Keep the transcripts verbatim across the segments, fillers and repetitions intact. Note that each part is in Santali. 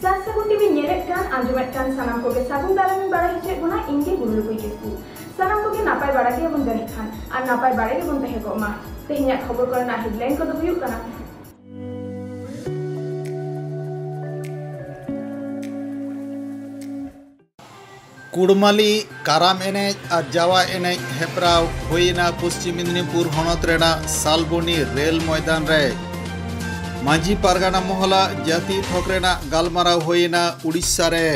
ᱥᱟᱨ ᱥᱟᱹᱜᱩᱱ ᱴᱤᱵᱷᱤ ᱧᱮᱞᱮᱫ ᱠᱟᱱ, ᱟᱸᱡᱚᱢᱮᱫ ᱠᱟᱱ ᱥᱟᱱᱟᱢ ᱠᱚᱜᱮ ᱥᱟᱹᱜᱩᱱ ᱫᱟᱨᱟᱢ ᱤᱧ ᱵᱟᱲᱟᱭ ᱦᱚᱪᱚᱭᱮᱫ ᱵᱚᱱᱟ, ᱤᱧ ᱜᱮ ᱜᱩᱨᱩ ᱞᱩᱠᱩᱭ ᱠᱤᱥᱠᱩ᱾ ᱥᱟᱱᱟᱢ ᱠᱚᱜᱮ ᱱᱟᱯᱟᱭ ᱵᱟᱲᱟ ᱜᱮᱭᱟᱵᱚᱱ ᱡᱟᱹᱱᱤᱡ ᱠᱷᱟᱱ, ᱟᱨ ᱱᱟᱯᱟᱭ ᱵᱟᱲᱟ ᱜᱮᱵᱚᱱ ᱛᱟᱦᱮᱸ ᱠᱚᱜ ᱢᱟ᱾ ᱛᱮᱦᱮᱧᱟᱜ ᱠᱷᱚᱵᱚᱨ ᱠᱚᱨᱮᱱᱟᱜ headline ᱠᱚᱫᱚ ᱦᱩᱭᱩᱜ ᱠᱟᱱᱟ᱾ ᱠᱩᱲᱢᱟᱞᱤ ᱠᱟᱨᱟᱢ ᱮᱱᱮᱡ ᱟᱨ ᱡᱟᱣᱟ ᱮᱱᱮᱡ ᱦᱮᱯᱨᱟᱣ ᱦᱩᱭᱮᱱᱟ ᱯᱚᱥᱪᱤᱢ ᱢᱮᱫᱽᱱᱤᱯᱩᱨ ᱦᱚᱱᱚᱛ ᱨᱮᱱᱟᱜ ᱥᱟᱞᱵᱚᱱᱤ ᱨᱮᱞ ᱢᱚᱭᱫᱟᱱ ᱨᱮ᱾ ᱢᱟᱹᱡᱷᱤ ᱯᱟᱨᱜᱟᱱᱟ ᱢᱚᱦᱚᱞᱟᱜ ᱡᱟᱹᱛᱤ ᱛᱷᱚᱠ ᱨᱮᱱᱟᱜ ᱜᱟᱞᱢᱟᱨᱟᱣ ᱦᱩᱭᱮᱱᱟ ᱩᱲᱤᱥᱥᱟ ᱨᱮ᱾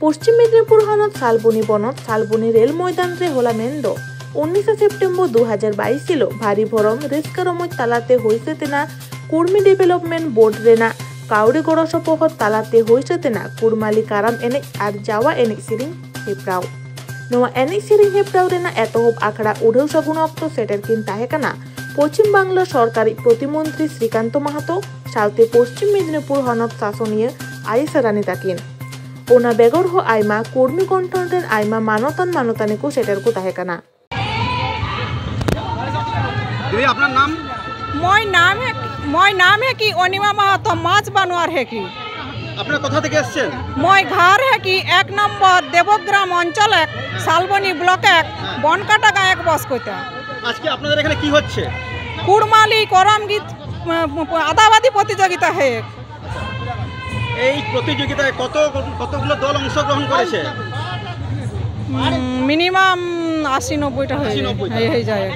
ᱯᱚᱥᱪᱤᱢ ᱢᱮᱫᱽᱱᱤᱯᱩᱨ ᱦᱚᱱᱚᱛ ᱥᱟᱞᱵᱚᱱᱤ ᱵᱚᱱᱚᱛ ᱥᱟᱞᱵᱚᱱᱤ ᱨᱮᱞ ᱢᱚᱭᱫᱟᱱ ᱨᱮ ᱦᱚᱞᱟ ᱢᱮᱱᱫᱚ ᱩᱱᱤᱥᱮ ᱥᱮᱯᱴᱮᱢᱵᱚᱨ ᱫᱩ ᱦᱟᱡᱟᱨ ᱵᱟᱭᱤᱥ ᱦᱤᱞᱳᱜ ᱵᱷᱟᱹᱨᱤ ᱵᱷᱚᱨᱚᱢ ᱨᱟᱹᱥᱠᱟᱹ ᱨᱚᱢᱚᱡᱽ ᱛᱟᱞᱟᱛᱮ ᱦᱩᱭ ᱥᱟᱹᱛ ᱮᱱᱟ ᱠᱩᱲᱢᱤ ᱰᱮᱵᱷᱮᱞᱚᱯᱢᱮᱱᱴ ᱵᱳᱨᱰ ᱨᱮᱱᱟᱜ ᱠᱟᱹᱣᱰᱤ ᱜᱚᱲᱚ ᱥᱚᱯᱚᱦᱚᱫ ᱛᱟᱞᱟᱛᱮ ᱦᱩᱭ ᱥᱟᱹᱛ ᱮᱱᱟ ᱠᱩᱲᱢᱟᱞᱤ ᱠᱟᱨᱟᱢ ᱮᱱᱮᱡ ᱟᱨ ᱡᱟᱣᱟ ᱮᱱᱮᱡ ᱥᱮᱨᱮᱧ ᱦᱮᱯᱨᱟᱣ᱾ ᱱᱚᱣᱟ ᱮᱱᱮᱡ ᱥᱮᱨᱮᱧ ᱦᱮᱯᱨᱟᱣ ᱨᱮᱱᱟᱜ ᱮᱛᱚᱦᱚᱵ ᱟᱠᱷᱲᱟ ᱩᱰᱷᱟᱹᱣ ᱥᱟᱹᱜᱩᱱ ᱚᱠᱛᱚ ᱥᱮᱴᱮᱨ ᱠᱤᱱ ᱛᱟᱦᱮᱸ ᱠᱟᱱᱟ ᱯᱚᱪᱷᱤᱢ ᱵᱟᱝᱞᱟ ᱥᱚᱨᱠᱟᱨᱤᱡ ᱯᱨᱚᱛᱤᱢᱚᱱᱛᱨᱤ ᱥᱨᱤᱠᱟᱱᱛᱚ ᱢᱟᱦᱟᱛᱚ ᱥᱟᱶᱛᱮ ᱯᱚᱪᱷᱤᱢ ᱢᱮᱫᱤᱱᱤᱯᱩᱨ ᱦᱚᱱᱚᱛ ᱥᱟᱥᱚᱱᱤᱭᱟᱹ ᱟᱭᱮᱥᱟ ᱨᱟᱱᱤ ᱛᱟᱹᱠᱤᱱ᱾ ᱚᱱᱟ ᱵᱮᱜᱚᱨ ᱦᱚᱸ ᱟᱭᱢᱟ ᱠᱚᱨᱢᱤ ᱜᱚᱱᱴᱷᱚᱱ ᱨᱮᱱ ᱟᱭᱢᱟ ᱢᱟᱱᱚᱛᱟᱱ ᱢᱟᱱᱚᱛᱟᱱᱤ ᱠᱚ ᱥᱮᱴᱮᱨ ᱠᱚ ᱛᱟᱦᱮᱸ ᱠᱟᱱᱟ᱾ দিদি, আপনার নাম? মই নাম হে মই নাম হে কি অনিমা মাহাতো, মাছ বানোয়ার হে কি। আপনারা কোথা থেকে এসছেন? মই ঘর হে কি এক নম্বর দেবগ্রাম অঞ্চল এক, শালবনী ব্লক এক, বনকাটা গাঁও এক বস কইতা। আজকে আপনাদের এখানে কি হচ্ছে? কুড়মালি, করম গীত, আহ, আদাবাদি প্রতিযোগিতা হে। এই প্রতিযোগিতায় কত কতগুলো দল অংশগ্রহণ করেছে? মিনিমাম আশি নব্বইটা হয়ে আশি নব্বইটা। হয়ে যায়।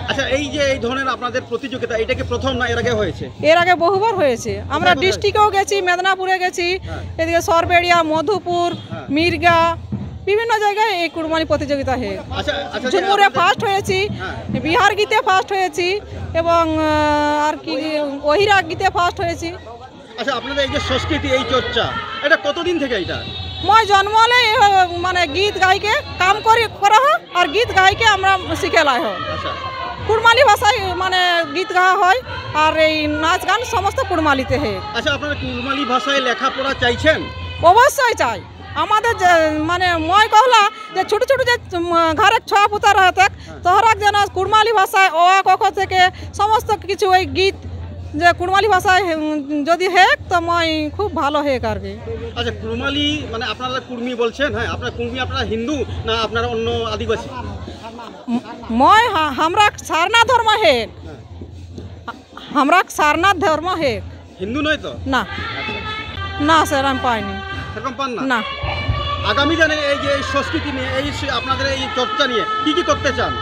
আচ্ছা, এই যে এই ধরনের আপনাদের প্রতিযোগিতা, এটা কি প্রথম না এর আগে হয়েছে? এর আগে বহুবার হয়েছে। আমরা কোথায় কোথায়? ডিস্ট্রিক্টেও গেছি, মেদিনীপুরে গেছি, হ্যাঁ। এদিকে সরবেড়িয়া, মধুপুর, হ্যাঁ। মির্গা, বিভিন্ন জায়গায় এই কুড়মালি প্রতিযোগিতা হয়ে। আচ্ছা, আচ্ছা, যে ঝুমুরে আপনাদের- ফার্স্ট হয়েছি, হ্যাঁ। বিহার গীতে ফার্স্ট হয়েছি এবং আহ, আর কি অহিরা গীতে ফার্স্ট হয়েছি। আচ্ছা, আপনাদের এই যে সংস্কৃতি, এই চর্চা, এটা কতদিন থেকে এটা? মই জন্ম হলে এভাবে মানে গীত গাইকে কাম করি করা হয় আর গীত গাইকে আমরা শিখে লাই হয়। আচ্ছা। কুড়মালি ভাষায় মানে গীত গাওয়া হয় আর এই নাচ গান সমস্ত কুড়মালিতে হয়। আচ্ছা, আপনারা কুড়মালি ভাষায় লেখাপড়া চাইছেন? অবশ্যই চাই। আমাদের যে মানে মই কহলা যে ছোট ছোট যে উম, ঘরে ছোয়া পুতা রয়েছে তোহরাক যেন কুড়মালি ভাষায় অ আ ক খ থেকে সমস্ত কিছু ওই গীত যে কুড়মালি ভাষায় উম, যদি হেক তো মই খুব ভালো হেক আর কি। আচ্ছা, কুড়মালি মানে আপনারা কুর্মী বলছেন, হ্যাঁ, আপনারা কুর্মী, আপনারা হিন্দু না আপনারা অন্য আদিবাসী? মই হা- हमरा सारना धर्म हेक। हमरा सारना धर्म हेक। হিন্দু নয় তো? না, না স্যার, আমি পাইনি। সেরকম পান না? না। আগামী দিনে এই যে এই সংস্কৃতি নিয়ে, এই সে- আপনাদের এই চর্চা নিয়ে কি কি করতে চান?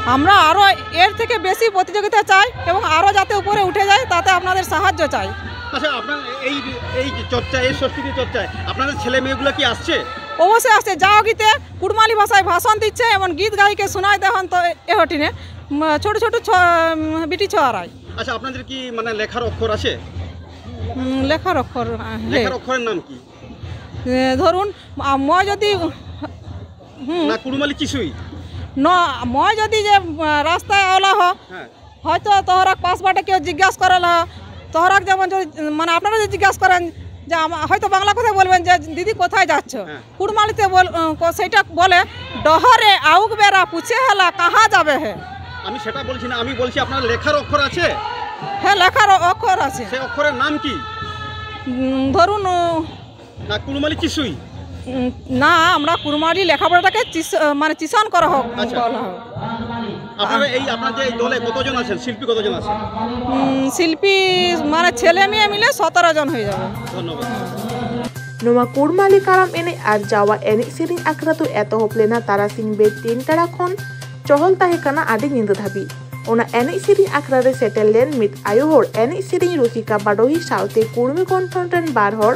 আমরা আরো এর থেকে বেশি প্রতিযোগিতা চাই এবং আরো যাতে উপরে উঠে যায়, তাতে আপনাদের সাহায্য চাই। আচ্ছা, আপনার এই এই যে চর্চা, এই সংস্কৃতি চর্চায় আপনাদের ছেলে মেয়েগুলো কি আসছে? অবশ্যই আসছে। যাও গীতে কুড়মালি ভাষায় ভাষণ দিচ্ছে এবং গীত গাইকে শোনায় দেখন তো এহটিনে উম, ছোট ছোট ছ- উম, বিটি ছড়ায়। আচ্ছা, আপনাদের কি মানে লেখার অক্ষর আছে? উম, লেখার অক্ষর আহ, হে। লেখার অক্ষরের নাম কি? এ, ধরুন আ, মই যদি হুম না কুড়মালি কিছুই? ন-, মই যদি যে, আহ, রাস্তায় ওলা হ, হ্যাঁ। হয়তো তোহরাক পাশ বাটে কেউ জিজ্ঞাসা করে ল, তোহরাক যেমন যদি, মানে, আপনারা যদি জিজ্ঞাসা করেন যে আমা-, হয়তো বাংলা কথায় বলবেন যে, "দিদি, কোথায় যাচ্ছ?" হ্যাঁ। কুড়মালিতে বল-, আহ, ক-, সেইটা বলে, "ডহরে আউক বেরা পুছে হেলা, কাহা যাবে হে?" আমি সেটা বলছি না, আমি বলছি আপনার লেখার অক্ষর আছে? হ্যাঁ, লেখার অ-, অক্ষর আছে। সেই অক্ষরের নাম কি? উম, ধরুন, ও, না, কুড়মালি চিসুই? উম, না, আমরা কুড়মালি লেখাপড়াটাকে চিস-, আহ, মানে, চিসন করা হোক, আচ্ছা। বলা হোক। আপনারা এই, আপনার যে এই দলে কতজন আছেন, শিল্পী কতজন আছেন? উম, শিল্পী, মানে, ছেলে মেয়ে মিলে সতেরো জন হয়ে যাবে। ধন্যবাদ। ᱱᱚᱣᱟ ᱠᱩᱲᱢᱟᱞᱤ ᱠᱟᱨᱟᱢ ᱮᱱᱮᱡ ᱟᱨ ᱡᱟᱣᱟ ᱮᱱᱮᱡ ᱥᱮᱨᱮᱧ ᱟᱠᱷᱲᱟ ᱫᱚ ᱮᱛᱚᱦᱚᱵ ᱞᱮᱱᱟ ᱛᱟᱨᱟᱥᱤᱧ ᱵᱮᱲ ᱛᱤᱱ ᱴᱟᱲᱟ ᱠᱷᱚᱱ ᱪᱚᱦᱚᱞ ᱛᱟᱦᱮᱸ ᱠᱟᱱᱟ ᱟᱹᱰᱤ ᱧᱤᱫᱟᱹ ᱫᱷᱟᱹᱵᱤᱡ᱾ ᱚᱱᱟ ᱮᱱᱮᱡ ᱥᱮᱨᱮᱧ ᱟᱠᱷᱲᱟ ᱨᱮ ᱥᱮᱴᱮᱨ ᱞᱮᱱ ᱢᱤᱫ ᱟᱭᱳ ᱦᱚᱲ ᱮᱱᱮᱡ ᱥᱮᱨᱮᱧ ᱨᱩᱥᱤᱠᱟ ᱵᱟᱰᱚᱦᱤ ᱥᱟᱶᱛᱮ ᱠᱩᱲᱢᱤ ᱜᱚᱱᱴᱷᱚᱱ ᱨᱮᱱ ᱵᱟᱨ ᱦᱚᱲ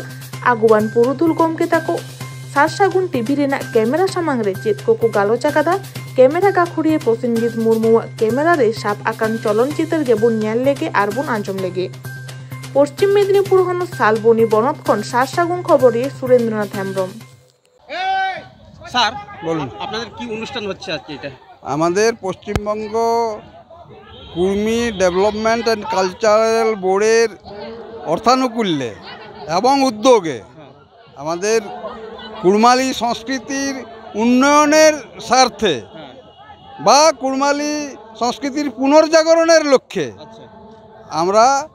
ᱟᱹᱜᱩᱣᱟᱱ ᱯᱩᱨᱩᱫᱷᱩᱞ ᱜᱚᱢᱠᱮ ᱛᱟᱠᱚ ᱥᱟᱨᱥᱟᱹᱜᱩᱱ ᱴᱤᱵᱷᱤ ᱨᱮᱱᱟᱜ ᱠᱮᱢᱮᱨᱟ ᱥᱟᱢᱟᱝ ᱨᱮ ᱪᱮᱫ ᱠᱚᱠᱚ ᱜᱟᱞᱚᱪ ᱟᱠᱟᱫᱟ, ᱠᱮᱢᱮᱨᱟ ᱜᱟᱹᱠᱷᱩᱲᱤᱭᱟᱹ ᱯᱨᱚᱥᱮᱱᱡᱤᱛ ᱢᱩᱨᱢᱩᱣᱟᱜ ᱠᱮᱢᱮᱨᱟ ᱨᱮ ᱥᱟᱵ ᱟᱠᱟᱱ ᱪᱚᱞᱚᱱ ᱪᱤᱛᱟᱹᱨ ᱜᱮᱵᱚᱱ ᱧᱮᱞ ᱞᱮᱜᱮ ᱟᱨ ᱵᱚᱱ ᱟᱸᱡᱚᱢ ᱞᱮᱜᱮ᱾ ᱯᱚᱥᱪᱤᱢ ᱢᱮᱫᱽᱱᱤᱯᱩᱨ ᱦᱚᱱᱚᱛ ᱥᱟᱞᱵᱚᱱᱤ ᱵᱚᱱᱚᱛ ᱠᱷᱚᱱ ᱥᱟᱨᱥᱟᱹᱜᱩᱱ ᱠᱷᱚᱵᱚᱨᱤᱭᱟᱹ ᱥᱩᱨᱮᱱᱫᱨᱚᱱᱟᱛᱷ ᱦᱮᱢᱵᱨᱚᱢ। স্যার, বলুন। আপ-, আপনাদের কি অনুষ্ঠান হচ্ছে আজকে এটা? আমাদের Paschimbanga Kurmi development and cultural বোর্ডের অর্থানুকূল্যে এবং উদ্যোগে আমাদের কুড়মালি সংস্কৃতির উন্নয়নের স্বার্থে হ্যাঁ। বা কুড়মালি সংস্কৃতির পুনর্জাগরণের লক্ষ্যে আচ্ছা। আমরা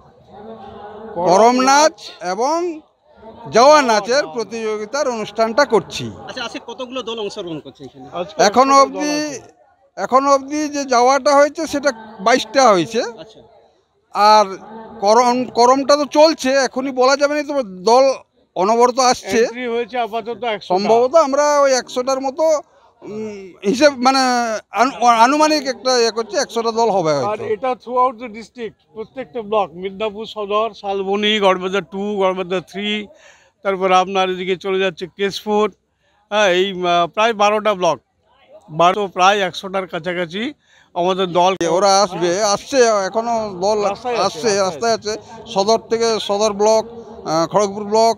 করম নাচ এবং জওয়া নাচের প্রতিযোগিতার অনুষ্ঠানটা করছি। আচ্ছা, আজকে কতগুলো দল অংশগ্রহণ করছে এখানে? আজকে এখনো একশোটা দল অবধি আছে। এখনো অবধি যে জওয়াটা হয়েছে সেটা বাইশটা হয়েছে। আচ্ছা। আর করম, করমটা তো চলছে, এখনই বলা যাবে না, তবে দল অনবরত আসছে। এন্ট্রি হয়েছে আপাতত একশোটা। সম্ভবত আমরা ওই একশোটার মতো, উম, হিসেব, মানে, আনু-, আনুমানিক একটা ইয়ে করছে, একশোটা দল হবে আর হয়তো। এটা থ্রু আউট দ্য ডিস্ট্রিক্ট, প্রত্যেকটা ব্লক, মিদনাপুর সদর, শালবনী, গড়বেতা টু, গড়বেতা থ্রি, তারপরে আপনার এদিকে চলে যাচ্ছে কেশপুর, হ্যাঁ, এই, আহ, প্রায় বারোটা ব্লক, বারো, প্রায় একশোটার কাছাকাছি আমাদের দল। ওরা আসবে, আসছে, এখনো দল রাস্তায় আছে, আসছে, রাস্তায় রাস্তায় আছে। সদর থেকে সদর ব্লক, আহ, খড়গপুর ব্লক,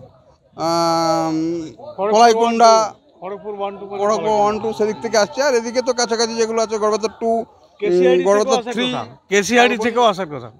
আম, Kharagpur Kalaikunda, Kharagpur one two, Kharagpur one two সেদিক থেকে আসছে। আর এদিকে তো কাছাকাছি যেগুলো আছে, গড়বেতার টু, কেসিআইডি থেকেও গড়বেতার আসার থ্রি, কথা। কেসিআইডি থেকেও আসার কথা।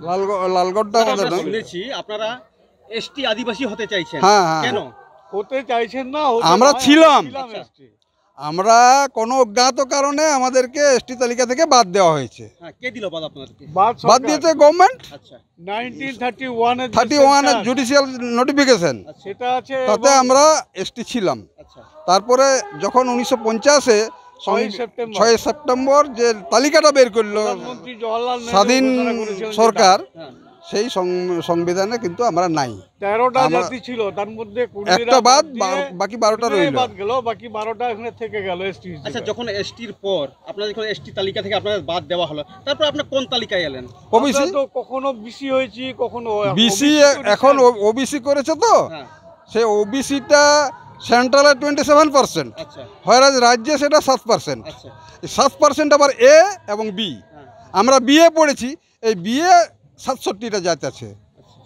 লালগ- লালগড়টা স্যার, আমাদের আমরা নয়। শুনেছি আপনারা এসটি আদিবাসী হতে চাইছেন। হ্যাঁ, হ্যাঁ। কেন? হতে চাইছেন না, হতে আমরা নয়, ছিলাম। ছিলাম আচ্ছা। এসটি। আমরা কোনো অজ্ঞাত কারণে আমাদেরকে এসটি তালিকা থেকে বাদ দেওয়া হয়েছে। হ্যাঁ, কে দিল বাদ আপনাদেরকে? বাদ বাদ সরকার। দিয়েছে গভর্নমেন্ট। আচ্ছা। নাইনটিন থার্টি ওয়ান এর যে থার্টি ওয়ান এর সেন্সাস, জুডিশিয়াল নোটিফিকেশন, আচ্ছা। সেটা আছে তাতে এবং আমরা এসটি ছিলাম। আচ্ছা। তারপরে যখন উনিশশো পঞ্চাশে সং- ছয়ই সেপ্টেম্বর। ছয়ই সেপ্টেম্বর যে তালিকাটা বের করলো প্রধানমন্ত্রী জওহরলাল নেহরু স্বাধীন ঘোষণা করেছিলেন যেটা। সরকার, হ্যাঁ। সেই সং- সংবিধানে কিন্তু আমরা নাই। তেরোটা আমরা জাতি ছিল, তার মধ্যে কুর্মীরা একটা বাদ, বাদ দিয়ে বারো- বাকি বারোটা কুর্মীরাই রইল। বাদ গেল, বাকি বারোটা এখানে থেকে গেল এসটি হিসেবে। আচ্ছা, যখন এসটির পর আপনারা যখন এসটি তালিকা থেকে আপনারা বাদ দেওয়া হলো, তারপর আপনারা কোন তালিকায় এলেন? ওবিসি। আমরা তো কখনো বিসি হয়েছি, কখনো বিসি। ওবিসি করেছেন। এখন ওবিসি করেছে তো, হ্যাঁ। সে ওবিসিটা সেন্ট্রালে টোয়েন্টি সেভেন পার্সেন্ট, আচ্ছা। হয়রাজ রাজ্যে সেটা সাত পার্সেন্ট। আচ্ছা। এই সাত পার্সেন্ট আবার এ এবং বি। হ্যাঁ। আমরা বিএ পড়েছি, এই বিএ সাতষট্টিটা জাত আছে।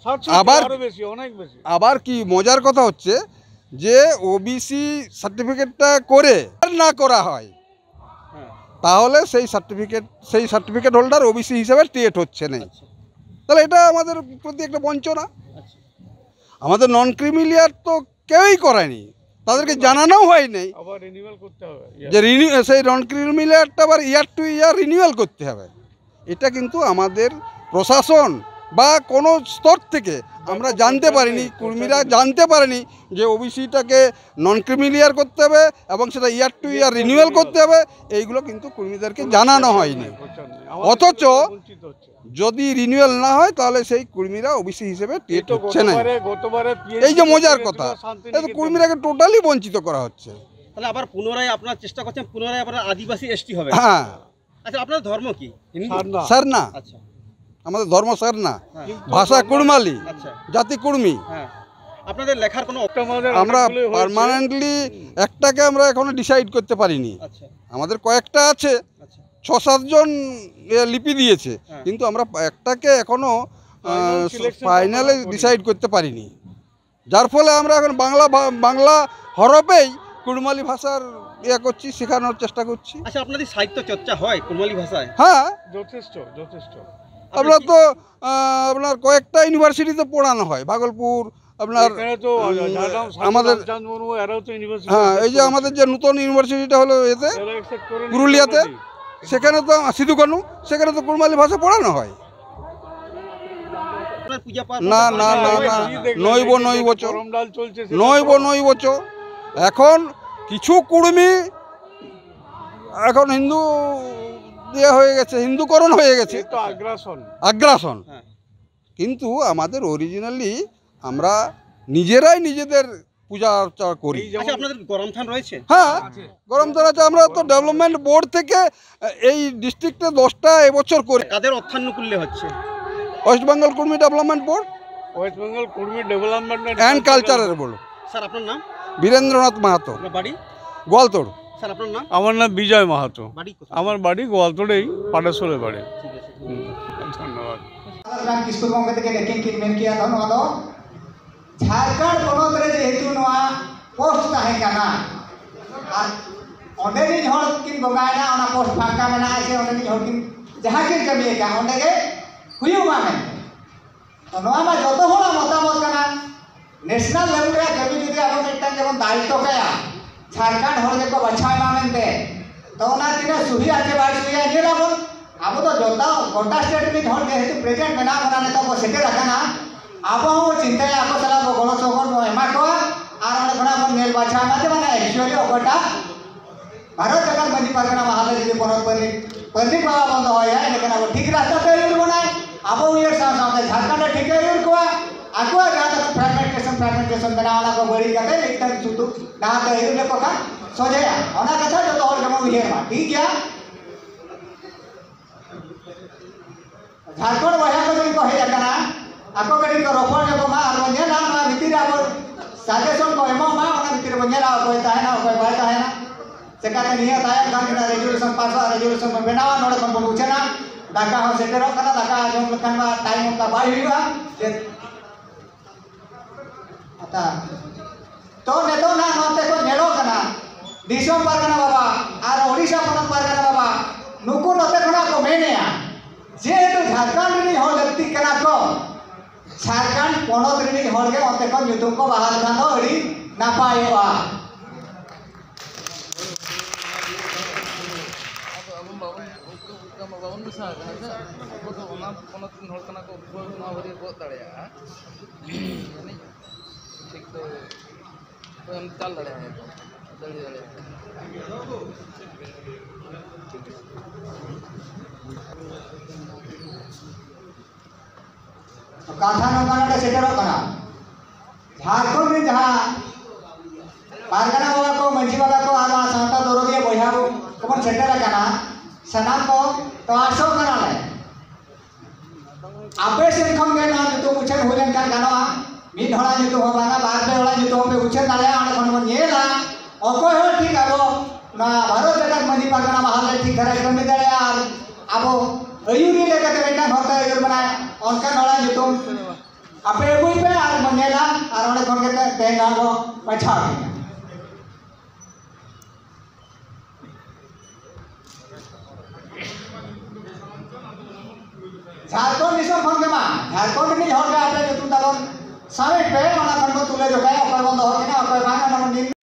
সাতষট্টি আবার আরো বেশি, অনেক বেশি। আবার কি মজার কথা হচ্ছে যে ওবিসি সার্টিফিকেটটা করে আর না করা হয়, হ্যাঁ। তাহলে সেই সার্টিফিকেট, সেই সার্টিফিকেট হোল্ডার ওবিসি হিসাবে ট্রিট হচ্ছে না। আচ্ছা। তাহলে এটা আমাদের প্রতি একটা বঞ্চনা। আচ্ছা। আমাদের নন ক্রিমিলিয়ার তো কেউই করেনি, তাদেরকে জানানোও হয়নি আবার রিনিউয়াল করতে হবে। যে রিনিউ- সেই নন ক্রিমিলিয়ারটা আবার ইয়ার টু ইয়ার রিনিউয়াল করতে হবে। এটা কিন্তু আমাদের প্রশাসন বা কোনো স্তর থেকে আমরা জানতে পারিনি, কুর্মীরা জানতে পারেনি যে ওবিসিটাকে নন ক্রিমিলিয়ার করতে হবে এবং সেটা ইয়ার টু ইয়ার রিনিউয়াল করতে হবে। এইগুলো কিন্তু কুর্মীদেরকে জানানো হয়নি। অথচ যদি রিনিউয়াল না হয়, তাহলে সেই কুর্মীরা ওবিসি হিসেবে ট্রিট হচ্ছে না। এই যে মজার কথা, এই তো কুর্মীরাকে টোটালি বঞ্চিত করা হচ্ছে। তাহলে আবার পুনরায় আপনারা চেষ্টা করছেন, পুনরায় আপনারা আদিবাসী এসটি হবে? হ্যাঁ। আচ্ছা, আপনার ধর্ম কি? হিন্দু? সারনা। সারনা। আচ্ছা। আমাদের ধর্ম সারনা। হ্যাঁ। ভাষা কুড়মালি। আচ্ছা। জাতি কুর্মী। হ্যাঁ। আপনাদের লেখার কোনো একটা আমাদের আমরা অনেকগুলোই হয়েছে। পার্মানেন্টলি একটাকে আমরা এখনো ডিসাইড করতে পারিনি। আচ্ছা। আমাদের কয়েকটা আছে, আচ্ছা। ছ সাত জন, এ, লিপি দিয়েছে, হ্যাঁ। কিন্তু আমরা একটাকে এখনো, আহ, ফাইনাল সিলেকশন ফাইনালে করা হয়নি। ডিসাইড করতে পারিনি, যার ফলে আমরা এখন বাংলা ভা- বাংলা হরপেই কুড়মালি ভাষার ইয়ে করছি, শেখানোর চেষ্টা করছি। আচ্ছা, আপনাদের সাহিত্য চর্চা হয় কুড়মালি ভাষায়? হ্যাঁ। যথেষ্ট, যথেষ্ট। আমরা তো আহ, আপনার কয়েকটা ইউনিভার্সিটিতে পড়ানো হয়, ভাগলপুর, আপনার এখানে তো উম, ঝাড়গ্রাম সাধু আমাদের রামচন্দ্র মুর্মু এরাও তো ইউনিভার্সিটি হ্যাঁ, এই যে আমাদের যে নূতন ইউনিভার্সিটিটা হলো এতে, এরা অ্যাকসেপ্ট করে পুরুলিয়াতে, সেখানে তো সিধু কানু, সেখানে তো কুড়মালি ভাষা পড়ানো হয়। আপনার পূজা পাঠ না, না, না, না, নৈব নৈবচ। করমডাল চলছে, সেটা নৈব তো নৈবচ। এখন কিছু কুর্মী এখন হিন্দু দিয়ে হয়ে গেছে, হিন্দুকরণ হয়ে গেছে, এ তো আগ্রাসন। আগ্রাসন। হ্যাঁ। কিন্তু আমাদের অরিজিনালি আমরা নিজেরাই নিজেদের পূজা অর্চনা করি। এই যেমন আচ্ছা, আপনাদের গরম থান রয়েছে? হ্যাঁ, গরম থান আছে। আমরা তো ডেভেলপমেন্ট বোর্ড থেকে আহ, এই ডিস্ট্রিক্টে দশটা এবছর করে। কাদের অর্থানুকূল্যে হচ্ছে? West Bengal Kurmi development board West Bengal Kurmi development and কালচারের বোর্ড। স্যার, আপনার নাম? বীরেন্দ্রনাথ মাহাতো, আপনার বাড়ি? গোয়ালতোড়। স্যার, আপনার নাম? আমার নাম বিজয় মাহাতো। বাড়ি কোথায়? আমার বাড়ি গোয়ালতোড়েই, পাটেশ্বরে বাড়ি। ঠিক আছে। হুম, ধন্যবাদ। গ্রাম কিশোর ᱜᱚᱢᱠᱮ ᱛᱟᱹᱠᱤᱱ ᱮᱠᱤᱱ ᱠᱤᱱ ᱢᱮᱱ ᱠᱮᱜᱼᱟ ᱛᱚ, ᱱᱚᱣᱟ ᱫᱚ ᱡᱷᱟᱲᱠᱷᱚᱸᱰ ᱯᱚᱱᱚᱛ ᱨᱮ ᱡᱮᱦᱮᱛᱩ ᱱᱚᱣᱟ ᱯᱳᱥᱴ ᱛᱟᱦᱮᱸ ᱠᱟᱱᱟ ᱟᱨ ᱚᱸᱰᱮ ᱨᱤᱱ ᱦᱚᱲ ᱠᱤᱱ ᱵᱚᱸᱜᱟᱭᱮᱱᱟ, ᱚᱱᱟ ᱯᱳᱥᱴ ᱯᱷᱟᱸᱠᱟ ᱢᱮᱱᱟᱜᱼᱟ, ᱡᱮ ᱚᱸᱰᱮ ᱨᱤᱱ ᱦᱚᱲ ᱠᱤᱱ ᱡᱟᱦᱟᱸ ᱠᱤᱱ ᱠᱟᱹᱢᱤ ᱟᱠᱟᱫ ᱚᱸᱰᱮ ᱜᱮ ᱦᱩᱭᱩᱜ ᱢᱟ ᱢᱮᱱᱛᱮ᱾ ᱛᱚ ᱱᱚᱣᱟ ᱢᱟ ᱡᱚᱛᱚ ᱦᱚᱲᱟᱜ ᱢᱚᱛᱟᱢᱚᱛ ᱠᱟᱱᱟ᱾ ᱱᱮᱥᱱᱟᱞ ᱞᱮᱵᱮᱞ ᱨᱮᱭᱟᱜ ᱠᱟᱹᱢᱤ ᱡᱩᱫᱤ ᱟᱵᱚ ᱢᱤᱫᱴᱟᱝ ᱜᱮᱵᱚᱱ ᱫᱟᱭᱤᱛᱛᱚ ᱠᱟᱭᱟ, ᱡᱷᱟᱲᱠᱷᱚᱸᱰ ᱦᱚᱲ ᱜᱮᱠᱚ ᱵᱟᱪᱷᱟᱣ ᱮᱢᱟ ᱢᱮᱱᱛᱮ, ᱛᱚ ᱚᱱᱟ ᱛᱤᱱᱟᱹᱜ ᱥᱩᱦᱤᱭᱟ ᱥᱮ ᱵᱟᱭ ᱥᱩᱦᱤᱭᱟ ᱧᱮᱞ ᱟᱵᱚᱱ᱾ ᱟᱵᱚ ᱫᱚ ᱡᱚᱛᱚ ᱜᱚᱴᱟ ᱥᱴᱮᱴ ᱨᱤᱱᱤᱡ ᱦᱚᱲ ᱡᱮᱦᱮᱛᱩ ᱯᱨᱮᱡᱮᱱᱴ ᱢᱮᱱᱟᱜ ᱵᱚᱱᱟ, ᱱᱤᱛᱚᱜ ᱵᱚ ᱥᱮᱴᱮᱨ ᱟᱠᱟᱱᱟ, ᱟᱵᱚ ᱦᱚᱸ ᱵᱚ ᱪᱤᱱᱛᱟᱹᱭᱟ, ᱟᱠᱚ ᱥᱟᱞᱟᱜ ᱵᱚ ᱜᱚᱲᱚ ᱥᱚᱯᱚᱦᱚᱫ ᱵᱚ ᱮᱢᱟ ᱠᱚᱣᱟ ᱟᱨ ᱚᱸᱰᱮ ᱠᱷᱚᱱᱟᱜ ᱵᱚᱱ ᱧᱮᱞ ᱵᱟᱪᱷᱟᱣ ᱮᱢᱟ ᱡᱮ ᱵᱟᱝ ᱮᱠᱪᱩᱭᱟᱞᱤ ᱚᱠᱚᱭᱴᱟᱜ ᱵᱷᱟᱨᱚᱛ ᱡᱟᱠᱟᱛ ᱢᱟᱹᱡᱷᱤ ᱯᱟᱨᱜᱟᱱᱟ ᱢᱟᱦᱟᱞ ᱨᱮ ᱡᱩᱫᱤ ᱯᱚᱱᱚᱛ ᱯᱟᱹᱨᱱᱤ ᱯᱟᱹᱨᱱᱤ ᱵᱟᱵᱟ ᱵᱚᱱ ᱫᱚᱦᱚᱭᱟ, ᱮᱸᱰᱮᱠᱷᱟᱱ ᱟᱵᱚ ᱴᱷᱤᱠ ᱨᱟᱥᱛᱟ ᱛᱮ ᱟᱹᱭᱩᱨ ᱵᱚᱱᱟᱭ᱾ ᱟᱵᱚ ᱩᱭᱦᱟᱹᱨ ᱥᱟᱶ ᱥᱟᱶᱛᱮ ᱡᱷᱟᱲᱠᱷᱚᱸᱰ ᱮ ᱴᱷᱤᱠ ᱟᱹᱭᱩᱨ ᱠᱚᱣᱟ᱾ ᱟᱠᱚᱣᱟᱜ ᱡᱟᱦᱟᱸ ᱛᱟᱠᱚ ᱯᱷᱨᱟᱜᱢᱮᱱᱴᱮᱥᱚᱱ ᱯᱷᱨᱟᱜᱢᱮᱱᱴᱮᱥᱚᱱ ᱢᱮᱱᱟᱜᱼᱟ, ᱚᱱᱟ ᱠᱚ ᱵᱟᱹᱲᱤᱡ ᱠᱟᱛᱮ ᱢᱤᱫᱴᱟᱝ ᱥᱩᱫᱩ ᱰᱟᱦᱟᱨ ᱛᱮ ᱟᱹᱭᱩᱨ ᱞᱮᱠᱚ ᱠᱷᱟᱱ ᱥᱚᱡᱷᱮᱭᱟ᱾ ᱚᱱᱟ ᱠᱟᱛᱷᱟ ᱡᱚᱛᱚ ᱦᱚᱲ ᱜᱮᱵᱚᱱ ᱩᱭᱦᱟᱹᱨ ᱢᱟ, ᱴᱷᱤᱠ ᱜᱮᱭᱟ? ᱡᱷᱟᱲᱠᱷᱚᱸᱰ ᱵᱚᱭᱦᱟ ᱠᱚ ᱡᱩᱫᱤ ᱠᱚ ᱦᱮᱡ ᱟᱠᱟᱱᱟ, ᱟᱠᱚ ᱠᱟᱹᱴᱤᱡ ᱠᱚ ᱨᱚᱯᱚᱲ ᱧᱚᱜᱚᱜ ᱢᱟ ᱟᱨ ᱵᱚᱱ ᱧᱮᱞᱟ ᱱᱚᱣᱟ ᱵᱷᱤᱛᱤᱨ ᱨᱮ ᱟᱵᱚ ᱥᱟᱡᱮᱥᱚᱱ ᱠᱚ ᱮᱢᱚᱜ ᱢᱟ, ᱚᱱᱟ ᱵᱷᱤᱛᱤᱨ ᱨᱮᱵᱚᱱ ᱧᱮᱞᱟ ᱚᱠᱚᱭ ᱛᱟᱦᱮᱱᱟ, ᱚᱠᱚᱭ ᱵᱟᱭ ᱛᱟᱦᱮᱱᱟ᱾ ᱪᱮᱠᱟᱛᱮ ᱱᱤᱭᱟᱹ ᱛᱟᱭᱚᱢ ᱠᱷᱟᱱ ᱜᱮ ᱨᱮᱡᱩᱞᱮᱥᱚᱱ ᱯᱟᱥᱚᱜᱼᱟ, ᱨᱮᱡᱩᱞᱮᱥᱚᱱ ᱵᱚᱱ ᱵᱮᱱᱟᱣᱟ, ᱱᱚᱰᱮ ᱠᱷᱚᱱ ᱵᱚᱱ ᱩᱪᱷᱟᱹᱱᱟ᱾ ᱫᱟᱠᱟ ᱦᱚᱸ ᱥᱮᱴᱮᱨᱚᱜ ᱠᱟᱱᱟ, ᱫᱟᱠᱟ ᱡᱚᱢ ᱞᱮᱠᱷᱟᱱ ᱢᱟ ᱴᱟᱭᱤᱢ ᱚᱱᱠᱟ ᱵᱟᱭ ᱦᱩᱭᱩᱜᱼᱟ᱾ ᱡᱮ ᱟᱛᱟ ᱛᱚ ᱱᱤᱛᱚᱜ ᱱᱟᱜ ᱱᱚᱛᱮ ᱠᱚ ᱧᱮᱞᱚᱜ ᱠᱟᱱᱟ, ᱫᱤᱥᱚᱢ ᱯᱟᱨᱜᱟᱱᱟ ᱵᱟᱵᱟ ᱟᱨ ᱳᱰᱤᱥᱟ ᱯᱚᱱᱚᱛ ᱯᱟᱨᱜᱟᱱᱟ ᱵᱟᱵᱟ, ᱱᱩᱠᱩ ᱱᱚᱛᱮ ᱠᱷᱚᱱᱟᱜ ᱠᱚ ᱢᱮᱱᱮᱜᱼᱟ, ᱡᱮᱦᱮᱛᱩ ᱡᱷᱟᱲᱠᱷᱚᱸᱰ ᱨᱤᱱᱤᱡ ᱦᱚᱲ ᱞᱟᱹᱠᱛᱤ ᱠᱟᱱᱟ ᱠᱚ, ᱡᱷᱟᱲᱠᱷᱚᱸᱰ ᱯᱚᱱᱚᱛ ᱨᱤᱱᱤᱡ ᱦᱚᱲ ᱜᱮ ᱚᱱᱛᱮ ᱠᱷᱚᱱ ᱧᱩᱛᱩᱢ ᱠᱚ ᱵᱟᱦᱟᱞ ᱞᱮᱠᱷᱟᱱ ᱫᱚ ᱟᱹᱰᱤ ᱱᱟᱯᱟᱭᱚᱜᱼᱟ᱾ ᱟᱫᱚ ᱟᱵᱚ ᱵᱟᱵᱚᱱ, ᱩᱱᱠᱩ ᱩᱱᱠᱩ ᱢᱟ ᱵᱟᱵᱚᱱ ᱢᱮᱥᱟ ᱟᱠᱟᱱᱟ ᱥᱮ, ᱟᱵᱚ ᱫᱚ ᱚᱱᱟ ᱯᱚᱱᱚᱛ ᱨᱮᱱ ᱦᱚᱲ ᱠᱟᱱᱟ ᱠᱚ, ᱩᱱᱠᱩ ᱱᱚᱣᱟ ᱵᱷᱟᱹᱨᱭᱟᱹ ᱜᱚᱜ ᱫᱟᱲᱮᱭᱟᱜᱼᱟ᱾ ᱡᱟᱹᱱᱤᱡ ᱴᱷᱤᱠ ᱫᱚ ᱮᱢ ᱪᱟᱞ ᱫᱟᱲᱮᱭᱟᱜᱼᱟ, ᱫᱟᱲᱮ ᱫᱟᱲᱮᱭᱟᱜᱼᱟ᱾ ᱠᱟᱛᱷᱟ ᱱᱚᱝᱠᱟ ᱱᱚᱰᱮ ᱥᱮᱴᱮᱨᱚᱜ ᱠᱟᱱᱟ, ᱡᱷᱟᱲᱠᱷᱚᱸᱰ ᱨᱮ ᱡᱟᱦᱟᱸ ᱯᱟᱨᱜᱟᱱᱟ ᱵᱟᱵᱟ ᱠᱚ, ᱢᱟᱹᱡᱷᱤ ᱵᱟᱵᱟ ᱠᱚ ᱟᱨ ᱱᱚᱣᱟ ᱥᱟᱶᱛᱟ ᱫᱚᱨᱚᱫᱤᱭᱟᱹ ᱵᱚᱭᱦᱟ ᱠᱚᱵᱚᱱ ᱥᱮᱴᱮᱨ ᱟᱠᱟᱱᱟ, ᱥᱟᱱᱟᱢ ᱠᱚ ᱛᱚ ᱟᱥᱚᱜ ᱠᱟᱱᱟᱞᱮ ᱟᱯᱮ ᱥᱮᱱ ᱠᱷᱚᱱ ᱜᱮ ᱱᱚᱣᱟ ᱧᱩᱛᱩᱢ ᱩᱪᱷᱟᱹᱱ ᱦᱩᱭ ᱞᱮᱱᱠᱷᱟᱱ ᱜᱟᱱᱚᱜᱼᱟ᱾ ᱢᱤᱫ ᱦᱚᱲᱟᱜ ᱧᱩᱛᱩᱢ ᱦᱚᱸ ᱵᱟᱝᱟ, ᱵᱟᱨ ᱯᱮ ᱦᱚᱲᱟᱜ ᱧᱩᱛᱩᱢ ᱦᱚᱸ ᱯᱮ ᱩᱪᱷᱟᱹᱱ ᱫᱟᱲᱮᱭᱟᱜᱼᱟ᱾ ᱚᱸᱰᱮ ᱠᱷᱚᱱ ᱵᱚᱱ ᱧᱮᱞᱟ ᱚᱠᱚᱭ ᱦᱚᱲ ᱴᱷᱤᱠ ᱟᱵᱚ ᱱᱚᱣᱟ ᱵᱷᱟᱨᱚᱛ ᱡᱟᱠᱟᱛ ᱢᱟᱹᱡᱷᱤ ᱯᱟᱨᱜᱟᱱᱟ ᱢᱟᱦᱟᱞ ᱨᱮ ᱴᱷᱤᱠ ᱫᱷᱟᱨᱟᱭ ᱠᱟᱹᱢᱤ ᱫᱟᱲᱮᱭᱟᱜᱼᱟ ᱟᱨ ᱟᱵᱚ ᱟᱹᱭᱩᱨᱤᱭᱟᱹ ᱞᱮᱠᱟᱛᱮ ᱢᱤᱫᱴᱟᱝ ᱦᱚᱲ ᱛᱮ ᱟᱹᱭᱩᱨ ᱵᱚᱱᱟᱭ, ᱚᱱᱠᱟᱱ ᱦᱚᱲᱟᱜ ᱧᱩᱛᱩᱢ ᱟᱯᱮ ᱟᱹᱜᱩᱭ ᱯᱮ ᱟᱨ ᱵᱚᱱ ᱧᱮᱞᱟ᱾ ᱟᱨ ᱚᱸᱰᱮ ᱠᱷᱚᱱ ᱜᱮ ᱛᱮᱦᱮᱧ ᱱᱚᱣᱟ ᱵᱚ ᱵᱟᱪᱷᱟᱣ ᱠᱮᱫᱟ᱾ ᱡᱷᱟᱲᱠᱷᱚᱸᱰ ᱫᱤᱥᱚᱢ ᱠᱷᱚᱱ ᱜᱮ ᱢᱟ, ᱡᱷᱟᱲᱠᱷᱚᱸᱰ ᱨᱤᱱᱤᱡ ᱦᱚᱲ ᱜᱮ ᱟᱯᱮ ᱧᱩᱛᱩᱢ ᱛᱟᱵᱚᱱ ᱥᱟᱵᱮᱫ ᱯᱮ, ᱚᱱᱟ ᱠᱷᱚᱱ ᱵᱚᱱ ᱛᱩᱞᱟᱹ ᱡᱚᱠᱷᱟᱭᱟ, ᱚᱠᱚᱭ ᱵᱚᱱ ᱫᱚᱦᱚ ᱠᱤᱱᱟ, ᱚᱠᱚᱭ ᱵᱟᱝ, ᱚᱱᱟ ᱵᱚᱱ ᱱᱤᱨ-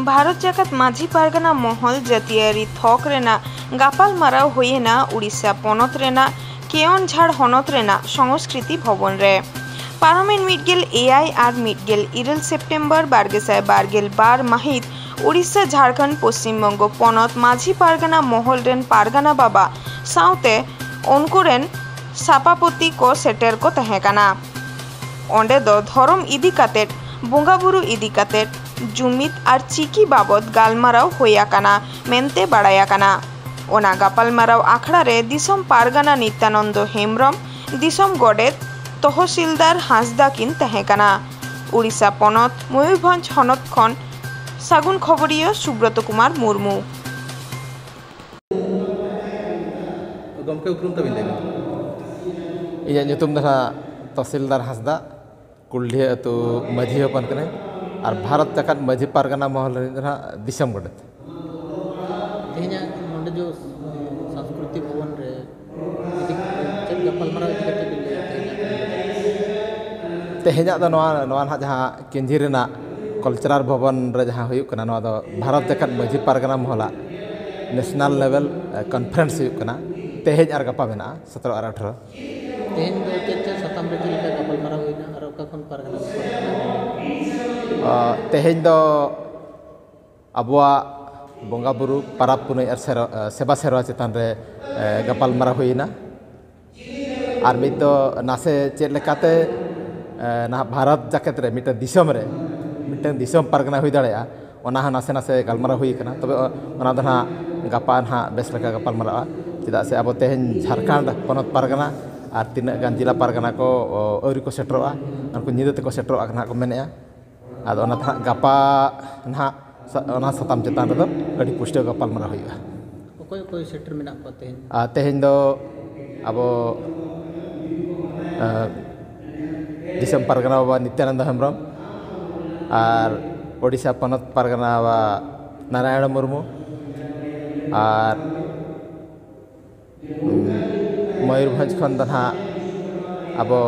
ᱵᱷᱟᱨᱚᱛ ᱡᱟᱠᱟᱛ ᱢᱟᱹᱡᱷᱤ ᱯᱟᱨᱜᱟᱱᱟ ᱢᱚᱦᱚᱞ ᱡᱟᱹᱛᱤᱭᱟᱹᱨᱤ ᱛᱷᱚᱠ ᱨᱮᱱᱟᱜ ᱜᱟᱯᱟᱞᱢᱟᱨᱟᱣ ᱦᱩᱭᱮᱱᱟ ᱩᱲᱤᱥᱥᱟ ᱯᱚᱱᱚᱛ ᱨᱮᱱᱟᱜ ᱠᱮᱣᱚᱱᱡᱷᱟᱲ ᱦᱚᱱᱚᱛ ᱨᱮᱱᱟᱜ ᱥᱚᱝᱥᱠᱨᱤᱛᱤ ᱵᱷᱚᱵᱚᱱ ᱨᱮ᱾ ᱯᱟᱨᱚᱢᱮᱱ ᱢᱤᱫ ᱜᱮᱞ ᱮᱭᱟᱭ ᱟᱨ ᱢᱤᱫ ᱜᱮᱞ ᱤᱨᱟᱹᱞ ᱥᱮᱯᱴᱮᱢᱵᱚᱨ ᱵᱟᱨ ᱜᱮᱥᱟᱭ ᱵᱟᱨ ᱜᱮᱞ ᱵᱟᱨ ᱢᱟᱹᱦᱤᱛ ᱩᱲᱤᱥᱥᱟ ᱡᱷᱟᱲᱠᱷᱚᱸᱰ ᱯᱚᱥᱪᱤᱢ ᱵᱚᱝᱜᱚ ᱯᱚᱱᱚᱛ ᱢᱟᱹᱡᱷᱤ ᱯᱟᱨᱜᱟᱱᱟ ᱢᱚᱦᱚᱞ ᱨᱮᱱ ᱯᱟᱨᱜᱟᱱᱟ ᱵᱟᱵᱟ ᱥᱟᱶᱛᱮ ᱩᱱᱠᱩ ᱨᱮᱱ ᱥᱟᱯᱟᱯᱚᱛᱤ ᱠᱚ ᱥᱮᱴᱮᱨ ᱠᱚ ᱛᱟᱦᱮᱸ ᱠᱟᱱᱟ᱾ ᱚᱸᱰᱮ ᱫᱚ ᱫᱷᱚᱨᱚᱢ ᱤᱫᱤ ᱠᱟᱛᱮᱫ, ᱵᱚᱸᱜᱟ ᱵᱩᱨᱩ ᱤᱫᱤ ᱠᱟᱛᱮᱫ, ᱡᱩᱢᱤᱫ ᱟᱨ ᱪᱤᱠᱤ ᱵᱟᱵᱚᱛ ᱜᱟᱞᱢᱟᱨᱟᱣ ᱦᱩᱭ ᱟᱠᱟᱱᱟ ᱢᱮᱱᱛᱮ ᱵᱟᱲᱟᱭ ᱟᱠᱟᱱᱟ᱾ ᱚᱱᱟ ᱜᱟᱯᱟᱞᱢᱟᱨᱟᱣ ᱟᱠᱷᱲᱟ ᱨᱮ ᱫᱤᱥᱚᱢ ᱯᱟᱨᱜᱟᱱᱟ ᱱᱤᱛᱭᱟᱱᱚᱱᱫᱚ ᱦᱮᱢᱵᱽᱨᱚᱢ, ᱫᱤᱥᱚᱢ ᱜᱚᱰᱮᱛ, ᱛᱚᱦᱚᱥᱤᱞᱫᱟᱨ ᱦᱟᱸᱥᱫᱟ ᱠᱤᱱ ᱛᱟᱦᱮᱸ ᱠᱟᱱᱟ᱾ ᱩᱲᱤᱥᱥᱟ ᱯᱚᱱᱚᱛ ᱢᱚᱭᱩᱨᱵᱷᱚᱸᱡᱽ ᱦᱚᱱᱚᱛ ᱠᱷᱚᱱ ᱥᱟᱹᱜᱩᱱ ᱠᱷᱚᱵᱚᱨᱤᱭᱟᱹ ᱥᱩᱵᱨᱚᱛᱚ ᱠᱩᱢᱟᱨ ᱢᱩᱨᱢᱩ᱾ ᱜᱚᱢᱠᱮ, ᱩᱯᱨᱩᱢ ᱛᱟᱵᱤᱱ ᱞᱟᱹᱭ ᱵᱤᱱ᱾ ᱤᱧᱟᱹᱜ ᱧᱩᱛᱩᱢ ᱫᱚ ᱱᱟᱦᱟᱜ ᱛᱚᱦᱥᱤᱞᱫᱟᱨ ᱦᱟᱸᱥᱫᱟ᱾ ᱠᱩᱞᱰᱤᱦᱟᱹ ᱟᱹᱛᱩ ᱢᱟᱹᱡᱷᱤ ᱦᱚᱯᱚᱱ ᱠᱟᱹᱱᱟᱹᱧ ᱟᱨ ᱵᱷᱟᱨᱚᱛ ᱡᱟᱠᱟᱛ ᱢᱟᱹᱡᱷᱤ ᱯᱟᱨᱜᱟᱱᱟ ᱢᱚᱦᱚᱞ ᱨᱤᱱᱤᱡ ᱫᱚ ᱱᱟᱦᱟᱜ ᱫᱤᱥᱚᱢ ᱜᱚᱰᱮᱛ᱾ ᱛᱮᱦᱮᱧᱟᱜ ᱱᱚᱰᱮ ᱡᱚ ᱥᱟᱝᱥᱠᱨᱤᱛᱤᱠ ᱵᱷᱚᱵᱚᱱ ᱨᱮ ᱤᱫᱤ ᱪᱮᱫ ᱜᱟᱯᱟᱞᱢᱟᱨᱟᱣ ᱤᱫᱤ ᱠᱟᱛᱮ ᱵᱤᱱ ᱞᱟᱹᱭᱟ ᱛᱮᱦᱮᱧᱟᱜ? ᱛᱮᱦᱮᱧᱟᱜ ᱫᱚ ᱱᱚᱣᱟ ᱱᱚᱣᱟ ᱱᱟᱦᱟᱜ ᱡᱟᱦᱟᱸ ᱠᱮᱧᱡᱷᱤ ᱨᱮᱱᱟᱜ ᱠᱟᱞᱪᱟᱨᱟᱞ ᱵᱷᱚᱵᱚᱱ ᱨᱮ ᱡᱟᱦᱟᱸ ᱦᱩᱭᱩᱜ ᱠᱟᱱᱟ, ᱱᱚᱣᱟ ᱫᱚ ᱵᱷᱟᱨᱚᱛ ᱡᱟᱠᱟᱛ ᱢᱟᱹᱡᱷᱤ ᱯᱟᱨᱜᱟᱱᱟ ᱢᱚᱦᱚᱞᱟᱜ ᱱᱮᱥᱱᱟᱞ ᱞᱮᱵᱮᱞ ᱠᱚᱱᱯᱷᱟᱨᱮᱱᱥ ᱦᱩᱭᱩᱜ ᱠᱟᱱᱟ ᱛᱮᱦᱮᱧ ᱟᱨ ᱜᱟᱯᱟ ᱢᱮᱱᱟᱜᱼᱟ, ᱥᱚᱛᱨᱚ ᱟᱨ ᱟᱴᱷᱨᱚ᱾ ᱛᱮᱦᱮᱧ ᱫᱚ ᱪᱮᱫ ᱪᱮᱫ ᱥᱟᱛᱟᱢ ᱨᱮ ᱪᱮᱫ ᱞᱮᱠᱟ ᱜᱟᱯᱟᱞᱢᱟᱨᱟᱣ ᱦᱩᱭᱱᱟ ᱟᱨ ᱚᱠᱟ ᱠᱷᱚᱱ ᱯᱟᱨᱜᱟᱱᱟ ᱠᱚ ᱯᱟᱨᱜᱟᱱᱟ? ᱛᱮᱦᱮᱧ ᱫᱚ ᱟᱵᱚᱣᱟᱜ ᱵᱚᱸᱜᱟ ᱵᱩᱨᱩ, ᱯᱟᱨᱟᱵᱽ ᱯᱩᱱᱟᱹᱭ ᱟᱨ ᱥᱮᱨᱣᱟ, ᱥᱮᱵᱟ ᱥᱮᱨᱣᱟ ᱪᱮᱛᱟᱱ ᱨᱮ ᱜᱟᱯᱟᱞᱢᱟᱨᱟᱣ ᱦᱩᱭᱱᱟ᱾ ᱟᱨ ᱢᱤᱫ ᱫᱚ ᱱᱟᱥᱮ ᱪᱮᱫ ᱞᱮᱠᱟᱛᱮ ᱱᱟᱦᱟᱜ ᱵᱷᱟᱨᱚᱛ ᱡᱟᱠᱟᱛ ᱨᱮ ᱢᱤᱫᱴᱟᱝ ᱫᱤᱥᱚᱢ ᱨᱮ ᱢᱤᱫᱴᱟᱝ ᱫᱤᱥᱚᱢ ᱯᱟᱨᱜᱟᱱᱟ ᱦᱩᱭ ᱫᱟᱲᱮᱭᱟᱜᱼᱟ, ᱚᱱᱟ ᱦᱚᱸ ᱱᱟᱥᱮ ᱱᱟᱥᱮ ᱜᱟᱞᱢᱟᱨᱟᱣ ᱦᱩᱭ ᱠᱟᱱᱟ᱾ ᱛᱚᱵᱮ ᱚᱱᱟ ᱫᱚ ᱱᱟᱦᱟᱜ ᱜᱟᱯᱟ ᱱᱟᱦᱟᱜ ᱵᱮᱥ ᱞᱮᱠᱟ ᱜᱟᱯᱟᱞᱢᱟᱨᱟᱜᱼᱟ, ᱪᱮᱫᱟᱜ ᱥᱮ ᱟᱵᱚ ᱛᱮᱦᱮᱧ ᱡᱷᱟᱲᱠᱷᱚᱸᱰ ᱯᱚᱱᱚᱛ ᱯᱟᱨᱜᱟᱱᱟ ᱟᱨ ᱛᱤᱱᱟᱹᱜ ᱜᱟᱱ ᱡᱮᱞᱟ ᱯᱟᱨᱜᱟᱱᱟ ᱠᱚ ᱟᱹᱣᱨᱤ ᱠᱚ ᱥᱮᱴᱮᱨᱚᱜᱼᱟ, ᱩᱱᱠᱩ ᱧᱤᱫᱟᱹ ᱛᱮᱠᱚ ᱥᱮᱴᱮᱨᱚᱜᱼᱟ ᱱᱟᱦᱟᱜ ᱠᱚ ᱢᱮᱱᱮᱫᱼᱟ᱾ ᱟᱫᱚ ᱚᱱᱟ ᱫᱚ ᱱᱟᱦᱟᱜ ᱜᱟᱯᱟ ᱱᱟᱦᱟᱜ ᱚᱱᱟ ᱥᱟᱛᱟᱢ ᱪᱮᱛᱟᱱ ᱨᱮᱫᱚ ᱟᱹᱰᱤ ᱯᱩᱥᱴᱟᱹᱣ ᱜᱟᱯᱟᱞᱢᱟᱨᱟᱣ ᱦᱩᱭᱩᱜᱼᱟ᱾ ᱚᱠᱚᱭ ᱚᱠᱚᱭ ᱥᱮᱴᱮᱨ ᱢᱮᱱᱟᱜ ᱠᱚᱣᱟ ᱛᱮᱦᱮᱧ? ᱟᱨ ᱛᱮᱦᱮᱧ ᱫᱚ ᱟᱵᱚ ᱫᱤᱥᱚᱢ ᱯᱟᱨᱜᱟᱱᱟ ᱵᱟᱵᱟ ᱱᱤᱛᱭᱟᱱᱚᱱᱫᱚ ᱦᱮᱢᱵᱨᱚᱢ ᱟᱨ ᱳᱰᱤᱥᱟ ᱯᱚᱱᱚᱛ ᱯᱟᱨᱜᱟᱱᱟ ᱵᱟᱵᱟ ᱱᱟᱨᱟᱭᱚᱬ ᱢᱩᱨᱢᱩ ᱟᱨ ᱢᱚᱭᱩᱨᱵᱷᱚᱸᱡᱽ ᱠᱷᱚᱱ ᱫᱚ ᱱᱟᱦᱟᱜ ᱟᱵᱚ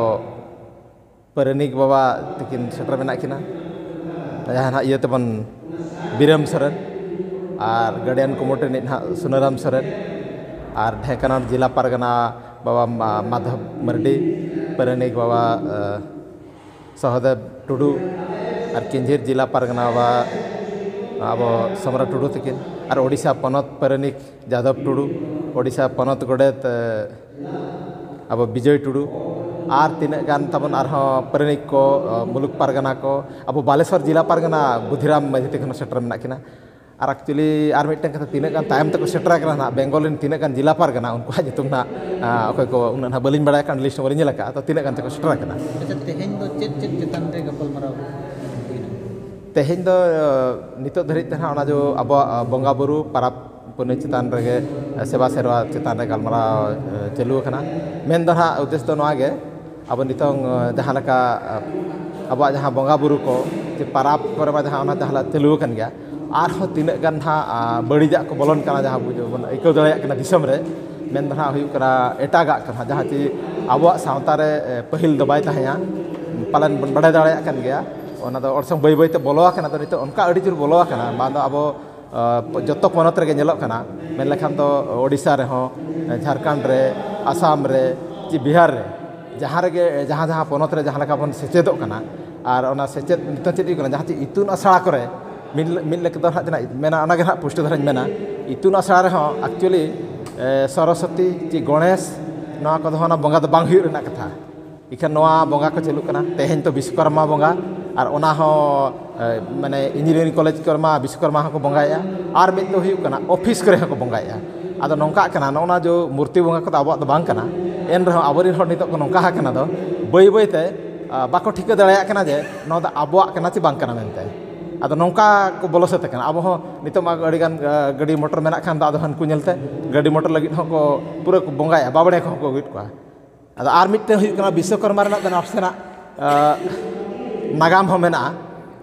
ᱯᱟᱨᱟᱱᱤᱠ ᱵᱟᱵᱟ ᱛᱟᱹᱠᱤᱱ ᱥᱮᱴᱮᱨ ᱢᱮᱱᱟᱜ ᱠᱤᱱᱟ, ᱡᱟᱦᱟᱸ ᱱᱟᱦᱟᱜ ᱤᱭᱟᱹ ᱛᱮᱵᱚᱱ ᱵᱤᱨᱟᱹᱢ ᱥᱚᱨᱮᱱ, ᱟᱨ ᱜᱟᱨᱰᱤᱭᱟᱱ ᱠᱚᱢᱤᱴᱤ ᱨᱤᱱᱤᱡ ᱱᱟᱦᱟᱜ ᱥᱩᱱᱟᱹᱨᱟᱢ ᱥᱚᱨᱮᱱ, ᱟᱨ ᱰᱷᱮᱸᱠᱟᱱᱟᱞ ᱡᱮᱞᱟ ᱯᱟᱨᱜᱟᱱᱟ ᱵᱟᱵᱟ ᱢᱟ-, ᱢᱟᱫᱷᱚᱵ ᱢᱟᱨᱰᱤ, ᱯᱟᱨᱟᱱᱤᱠ ᱵᱟᱵᱟ ᱥᱚᱦᱚᱫᱮᱵ ᱴᱩᱰᱩ, ᱟᱨ ᱠᱮᱧᱡᱷᱤᱨ ᱡᱮᱞᱟ ᱯᱟᱨᱜᱟᱱᱟ ᱵᱟᱵᱟ ᱟᱵᱚ ᱥᱚᱢᱨᱟ ᱴᱩᱰᱩ ᱛᱟᱹᱠᱤᱱ, ᱟᱨ ᱳᱰᱤᱥᱟ ᱯᱚᱱᱚᱛ ᱯᱟᱨᱟᱱᱤᱠ ᱡᱟᱫᱚᱵ ᱴᱩᱰᱩ, ᱳᱰᱤᱥᱟ ᱯᱚᱱᱚᱛ ᱜᱚᱰᱮᱛ ᱟᱵᱚ ᱵᱤᱡᱚᱭ ᱴᱩᱰᱩ, ᱟᱨ ᱛᱤᱱᱟᱹᱜ ᱜᱟᱱ ᱛᱟᱵᱚᱱ ᱟᱨᱦᱚᱸ ᱯᱟᱨᱟᱱᱤᱠ ᱠᱚ, ᱢᱩᱞᱩᱠ ᱯᱟᱨᱜᱟᱱᱟ ᱠᱚ, ᱟᱵᱚ ᱵᱟᱞᱮᱥᱚᱨ ᱡᱮᱞᱟ ᱯᱟᱨᱜᱟᱱᱟ ᱵᱩᱫᱷᱤᱨᱟᱢ ᱢᱟᱹᱡᱷᱤ ᱛᱟᱹᱠᱤᱱ ᱦᱚᱸ ᱥᱮᱴᱮᱨ ᱢᱮᱱᱟᱜ ᱠᱤᱱᱟ᱾ ᱟᱨ actually ᱟᱨ ᱢᱤᱫᱴᱟᱝ ᱠᱟᱛᱷᱟ, ᱛᱤᱱᱟᱹᱜ ᱜᱟᱱ ᱛᱟᱭᱚᱢ ᱛᱮᱠᱚ ᱥᱮᱴᱮᱨ ᱟᱠᱟᱱᱟ ᱱᱟᱦᱟᱜ, ᱵᱮᱝᱜᱚᱞ ᱨᱮᱱ ᱛᱤᱱᱟᱹᱜ ᱜᱟᱱ ᱡᱮᱞᱟ ᱯᱟᱨᱜᱟᱱᱟ, ᱩᱱᱠᱩᱣᱟᱜ ᱧᱩᱛᱩᱢ ᱱᱟᱦᱟᱜ ᱚᱠᱚᱭ ᱠᱚ ᱩᱱᱟᱹᱜ ᱱᱟᱦᱟᱜ ᱵᱟᱹᱞᱤᱧ ᱵᱟᱲᱟᱭᱟ, ᱠᱟᱨᱚᱱ ᱞᱤᱥᱴ ᱦᱚᱸ ᱵᱟᱹᱞᱤᱧ ᱧᱮᱞ ᱟᱠᱟᱫᱼᱟ᱾ ᱛᱚ ᱛᱤᱱᱟᱹᱜ ᱜᱟᱱ ᱛᱮᱠᱚ ᱥᱮᱴᱮᱨ ᱟᱠᱟᱱᱟ? ᱟᱪᱪᱷᱟ, ᱛᱮᱦᱮᱧ ᱫᱚ ᱪᱮᱫ ᱪᱮᱫ ᱪᱮᱛᱟᱱ ᱨᱮ ᱜᱟᱯᱟᱞᱢᱟᱨᱟᱣ ᱦᱩᱭᱱᱟ? ᱛᱮᱦᱮᱧ ᱫᱚ ᱱᱤᱛᱚᱜ ᱫᱷᱟᱹᱨᱤᱡ ᱛᱮ ᱱᱟᱦᱟᱜ ᱚᱱᱟ ᱡᱚ ᱟᱵᱚᱣᱟᱜ ᱵᱚᱸᱜᱟ ᱵᱩᱨᱩ, ᱯᱟᱨᱟᱵᱽ ᱯᱩᱱᱟᱹᱭ ᱪᱮᱛᱟᱱ ᱨᱮᱜᱮ, ᱥᱮᱵᱟ ᱥᱮᱨᱣᱟ ᱪᱮᱛᱟᱱ ᱨᱮ ᱜᱟᱞᱢᱟᱨᱟᱣ ᱪᱟᱹᱞᱩ ᱟᱠᱟᱱᱟ᱾ ᱢᱮᱱ ᱫᱚ ᱱᱟᱦᱟᱜ ᱩᱫᱽᱫᱮᱥ ᱫᱚ ᱱᱚᱣᱟ ᱜᱮ, ᱟᱵᱚ ᱱᱤᱛᱚᱝ ᱡᱟᱦᱟᱸ ᱞᱮᱠᱟ ᱟᱵᱚᱣᱟᱜ ᱡᱟᱦᱟᱸ ᱵᱚᱸᱜᱟ ᱵᱩᱨᱩ ᱠᱚ ᱪᱮ ᱯᱟᱨᱟᱵᱽ ᱠᱚᱨᱮ ᱢᱟ ᱡᱟᱦᱟᱸ ᱚᱱᱟ ᱡᱟᱦᱟᱸ ᱪᱟᱹᱞᱩ ᱟᱠᱟᱱ ᱜᱮᱭᱟ, ᱟᱨᱦᱚᱸ ᱛᱤᱱᱟᱹᱜ ᱜᱟᱱ ᱦᱟᱸᱜ ᱵᱟᱹᱲᱤᱡᱟᱜ ᱠᱚ ᱵᱚᱞᱚᱱ ᱠᱟᱱᱟ, ᱡᱟᱦᱟᱸ ᱵᱚᱱ ᱟᱹᱭᱠᱟᱹᱣ ᱫᱟᱲᱮᱭᱟᱜ ᱠᱟᱱᱟ ᱫᱤᱥᱚᱢ ᱨᱮ, ᱢᱮᱱ ᱫᱚ ᱦᱟᱸᱜ ᱦᱩᱭᱩᱜ ᱠᱟᱱᱟ ᱮᱴᱟᱜᱟᱜ ᱠᱟᱱᱟ, ᱡᱟᱦᱟᱸ ᱪᱮ ᱟᱵᱚᱣᱟᱜ ᱥᱟᱶᱛᱟ ᱨᱮ ᱯᱟᱹᱦᱤᱞ ᱫᱚ ᱵᱟᱭ ᱛᱟᱦᱮᱸᱭᱟ, ᱯᱟᱞᱮᱱ ᱵᱚᱱ ᱵᱟᱲᱟᱭ ᱫᱟᱲᱮᱭᱟᱜ ᱠᱟᱱ ᱜᱮᱭᱟ᱾ ᱚᱱᱟ ᱫᱚ ᱚᱨᱥᱚᱝ ᱵᱟᱹᱭ ᱵᱟᱹᱭᱛᱮ ᱵᱚᱞᱚ ᱟᱠᱟᱱᱟ᱾ ᱟᱫᱚ ᱱᱤᱛᱚᱜ ᱚᱱᱠᱟ ᱟᱹᱰᱤ ᱡᱳᱨ ᱵᱚᱞᱚ ᱟᱠᱟᱱᱟ, ᱵᱟᱝ ᱫᱚ ᱟᱵᱚ ᱡᱚᱛᱚ ᱯᱚᱱᱚᱛ ᱨᱮᱜᱮ ᱧᱮᱞᱚᱜ ᱠᱟᱱᱟ, ᱢᱮᱱ ᱞᱮᱠᱷᱟᱱ ᱫᱚ ᱳᱰᱤᱥᱟ ᱨᱮᱦᱚᱸ, ᱡᱷᱟᱲᱠᱷᱚᱸᱰ ᱨᱮ, ᱟᱥᱟᱢ ᱨᱮ, ᱪᱮ ᱵᱤᱦᱟᱨ ᱨᱮ, ᱡᱟᱦᱟᱸ ᱨᱮᱜᱮ, ᱡᱟᱦᱟᱸ ᱡᱟᱦᱟᱸ ᱯᱚᱱᱚᱛ ᱨᱮ ᱡᱟᱦᱟᱸ ᱞᱮᱠᱟ ᱵᱚᱱ ᱥᱮᱪᱮᱫᱚᱜ ᱠᱟᱱᱟ, ᱟᱨ ᱚᱱᱟ ᱥᱮᱪᱮᱫ ᱱᱤᱛᱚᱜ ᱪᱮᱫ ᱦᱩᱭᱩᱜ ᱠᱟᱱᱟ, ᱡᱟᱦᱟᱸ ᱪᱮ ᱤᱛᱩᱱ ᱟᱥᱲᱟ ᱠᱚᱨᱮ ᱢᱤᱫ, ᱢᱤᱫ ᱞᱮᱠᱟ ᱫᱚ ᱦᱟᱸᱜ ᱡᱟᱦᱟᱸ ᱢᱮᱱᱟ, ᱚᱱᱟᱜᱮ ᱦᱟᱸᱜ ᱯᱩᱥᱴᱟᱹ ᱫᱷᱟᱨᱟᱧ ᱢᱮᱱᱟ, ᱤᱛᱩᱱ ᱟᱥᱲᱟ ᱨᱮᱦᱚᱸ actually ᱥᱚᱨᱚᱥᱚᱛᱤ ᱪᱮ ᱜᱚᱬᱮᱥ, ᱱᱚᱣᱟ ᱠᱚᱫᱚ ᱚᱱᱟ ᱵᱚᱸᱜᱟ ᱫᱚ ᱵᱟᱝ ᱦᱩᱭᱩᱜ ᱨᱮᱱᱟᱜ ᱠᱟᱛᱷᱟ᱾ ᱤᱠᱷᱟᱹᱱ ᱱᱚᱣᱟ ᱵᱚᱸᱜᱟ ᱠᱚ ᱪᱟᱹᱞᱩᱜ ᱠᱟᱱᱟ᱾ ᱛᱮᱦᱮᱧ ᱛᱚ ᱵᱤᱥᱥᱚᱠᱚᱨᱢᱟ ᱵᱚᱸᱜᱟ, ᱟᱨ ᱚᱱᱟ ᱦᱚᱸ ᱢᱟᱱᱮ ᱤᱧᱡᱤᱱᱤᱭᱟᱨᱤᱝ ᱠᱚᱞᱮᱡᱽ ᱠᱚᱨᱮ ᱢᱟ ᱵᱤᱥᱥᱚᱠᱚᱨᱢᱟ ᱦᱚᱸᱠᱚ ᱵᱚᱸᱜᱟᱭᱮᱫᱼᱟ, ᱟᱨ ᱢᱤᱫ ᱫᱚ ᱦᱩᱭᱩᱜ ᱠᱟᱱᱟ ᱚᱯᱷᱤᱥ ᱠᱚᱨᱮ ᱦᱚᱸᱠᱚ ᱵᱚᱸᱜᱟᱭᱮᱫᱼᱟ᱾ ᱟᱫᱚ ᱱᱚᱝᱠᱟᱜ ᱠᱟᱱᱟ, ᱱᱚᱜᱼᱚ ᱱᱟ ᱡᱮ ᱢᱩᱨᱛᱤ ᱵᱚᱸᱜᱟ ᱠᱚᱫᱚ ᱟᱵᱚᱣᱟᱜ ᱫᱚ ᱵᱟᱝ ᱠᱟᱱᱟ, ᱮᱱ ᱨᱮᱦᱚᱸ ᱟᱵᱚᱨᱮᱱ ᱦᱚᱲ ᱱᱤᱛᱚᱜ ᱠᱚ ᱱᱚᱝᱠᱟ ᱟᱠᱟᱱᱟ ᱫᱚ, ᱵᱟᱹᱭ ᱵᱟᱹᱭ ᱛᱮ ᱵᱟᱠᱚ ᱴᱷᱤᱠᱟᱹ ᱫᱟᱲᱮᱭᱟᱜ ᱠᱟᱱᱟ ᱡᱮ ᱱᱚᱣᱟ ᱫᱚ ᱟᱵᱚᱣᱟᱜ ᱠᱟᱱᱟ ᱪᱮ ᱵᱟᱝ ᱠᱟᱱᱟ ᱢᱮᱱᱛᱮ᱾ ᱟᱫᱚ ᱱᱚᱝᱠᱟ ᱠᱚ ᱵᱚᱞᱚ ᱥᱟᱹᱛ ᱟᱠᱟᱱᱟ᱾ ᱟᱵᱚ ᱦᱚᱸ ᱱᱤᱛᱚᱜ ᱢᱟ ᱟᱹᱰᱤᱜᱟᱱ ᱜᱟᱹᱰᱤ ᱢᱚᱴᱚᱨ ᱢᱮᱱᱟᱜ ᱠᱷᱟᱱ ᱫᱚ, ᱟᱫᱚ ᱦᱟᱹᱱᱠᱩ ᱧᱮᱞᱛᱮ ᱜᱟᱹᱰᱤ ᱢᱚᱴᱚᱨ ᱞᱟᱹᱜᱤᱫ ᱦᱚᱸᱠᱚ ᱯᱩᱨᱟᱹ ᱠᱚ ᱵᱚᱸᱜᱟᱭᱟ, ᱵᱟᱵᱽᱲᱮ ᱠᱚᱦᱚᱸ ᱠᱚ ᱟᱹᱜᱩᱭᱮᱫ ᱠᱚᱣᱟ᱾ ᱟᱫᱚ ᱟᱨ ᱢᱤᱫᱴᱮᱱ ᱦᱩᱭᱩᱜ ᱠᱟᱱᱟ, ᱵᱤᱥᱥᱚᱠᱚᱨᱢᱟ ᱨᱮᱱᱟᱜ ᱫᱚ ᱱᱟᱥᱮᱱᱟᱜ ᱱᱟᱜᱟᱢ ᱦᱚᱸ ᱢᱮᱱᱟᱜᱼᱟ᱾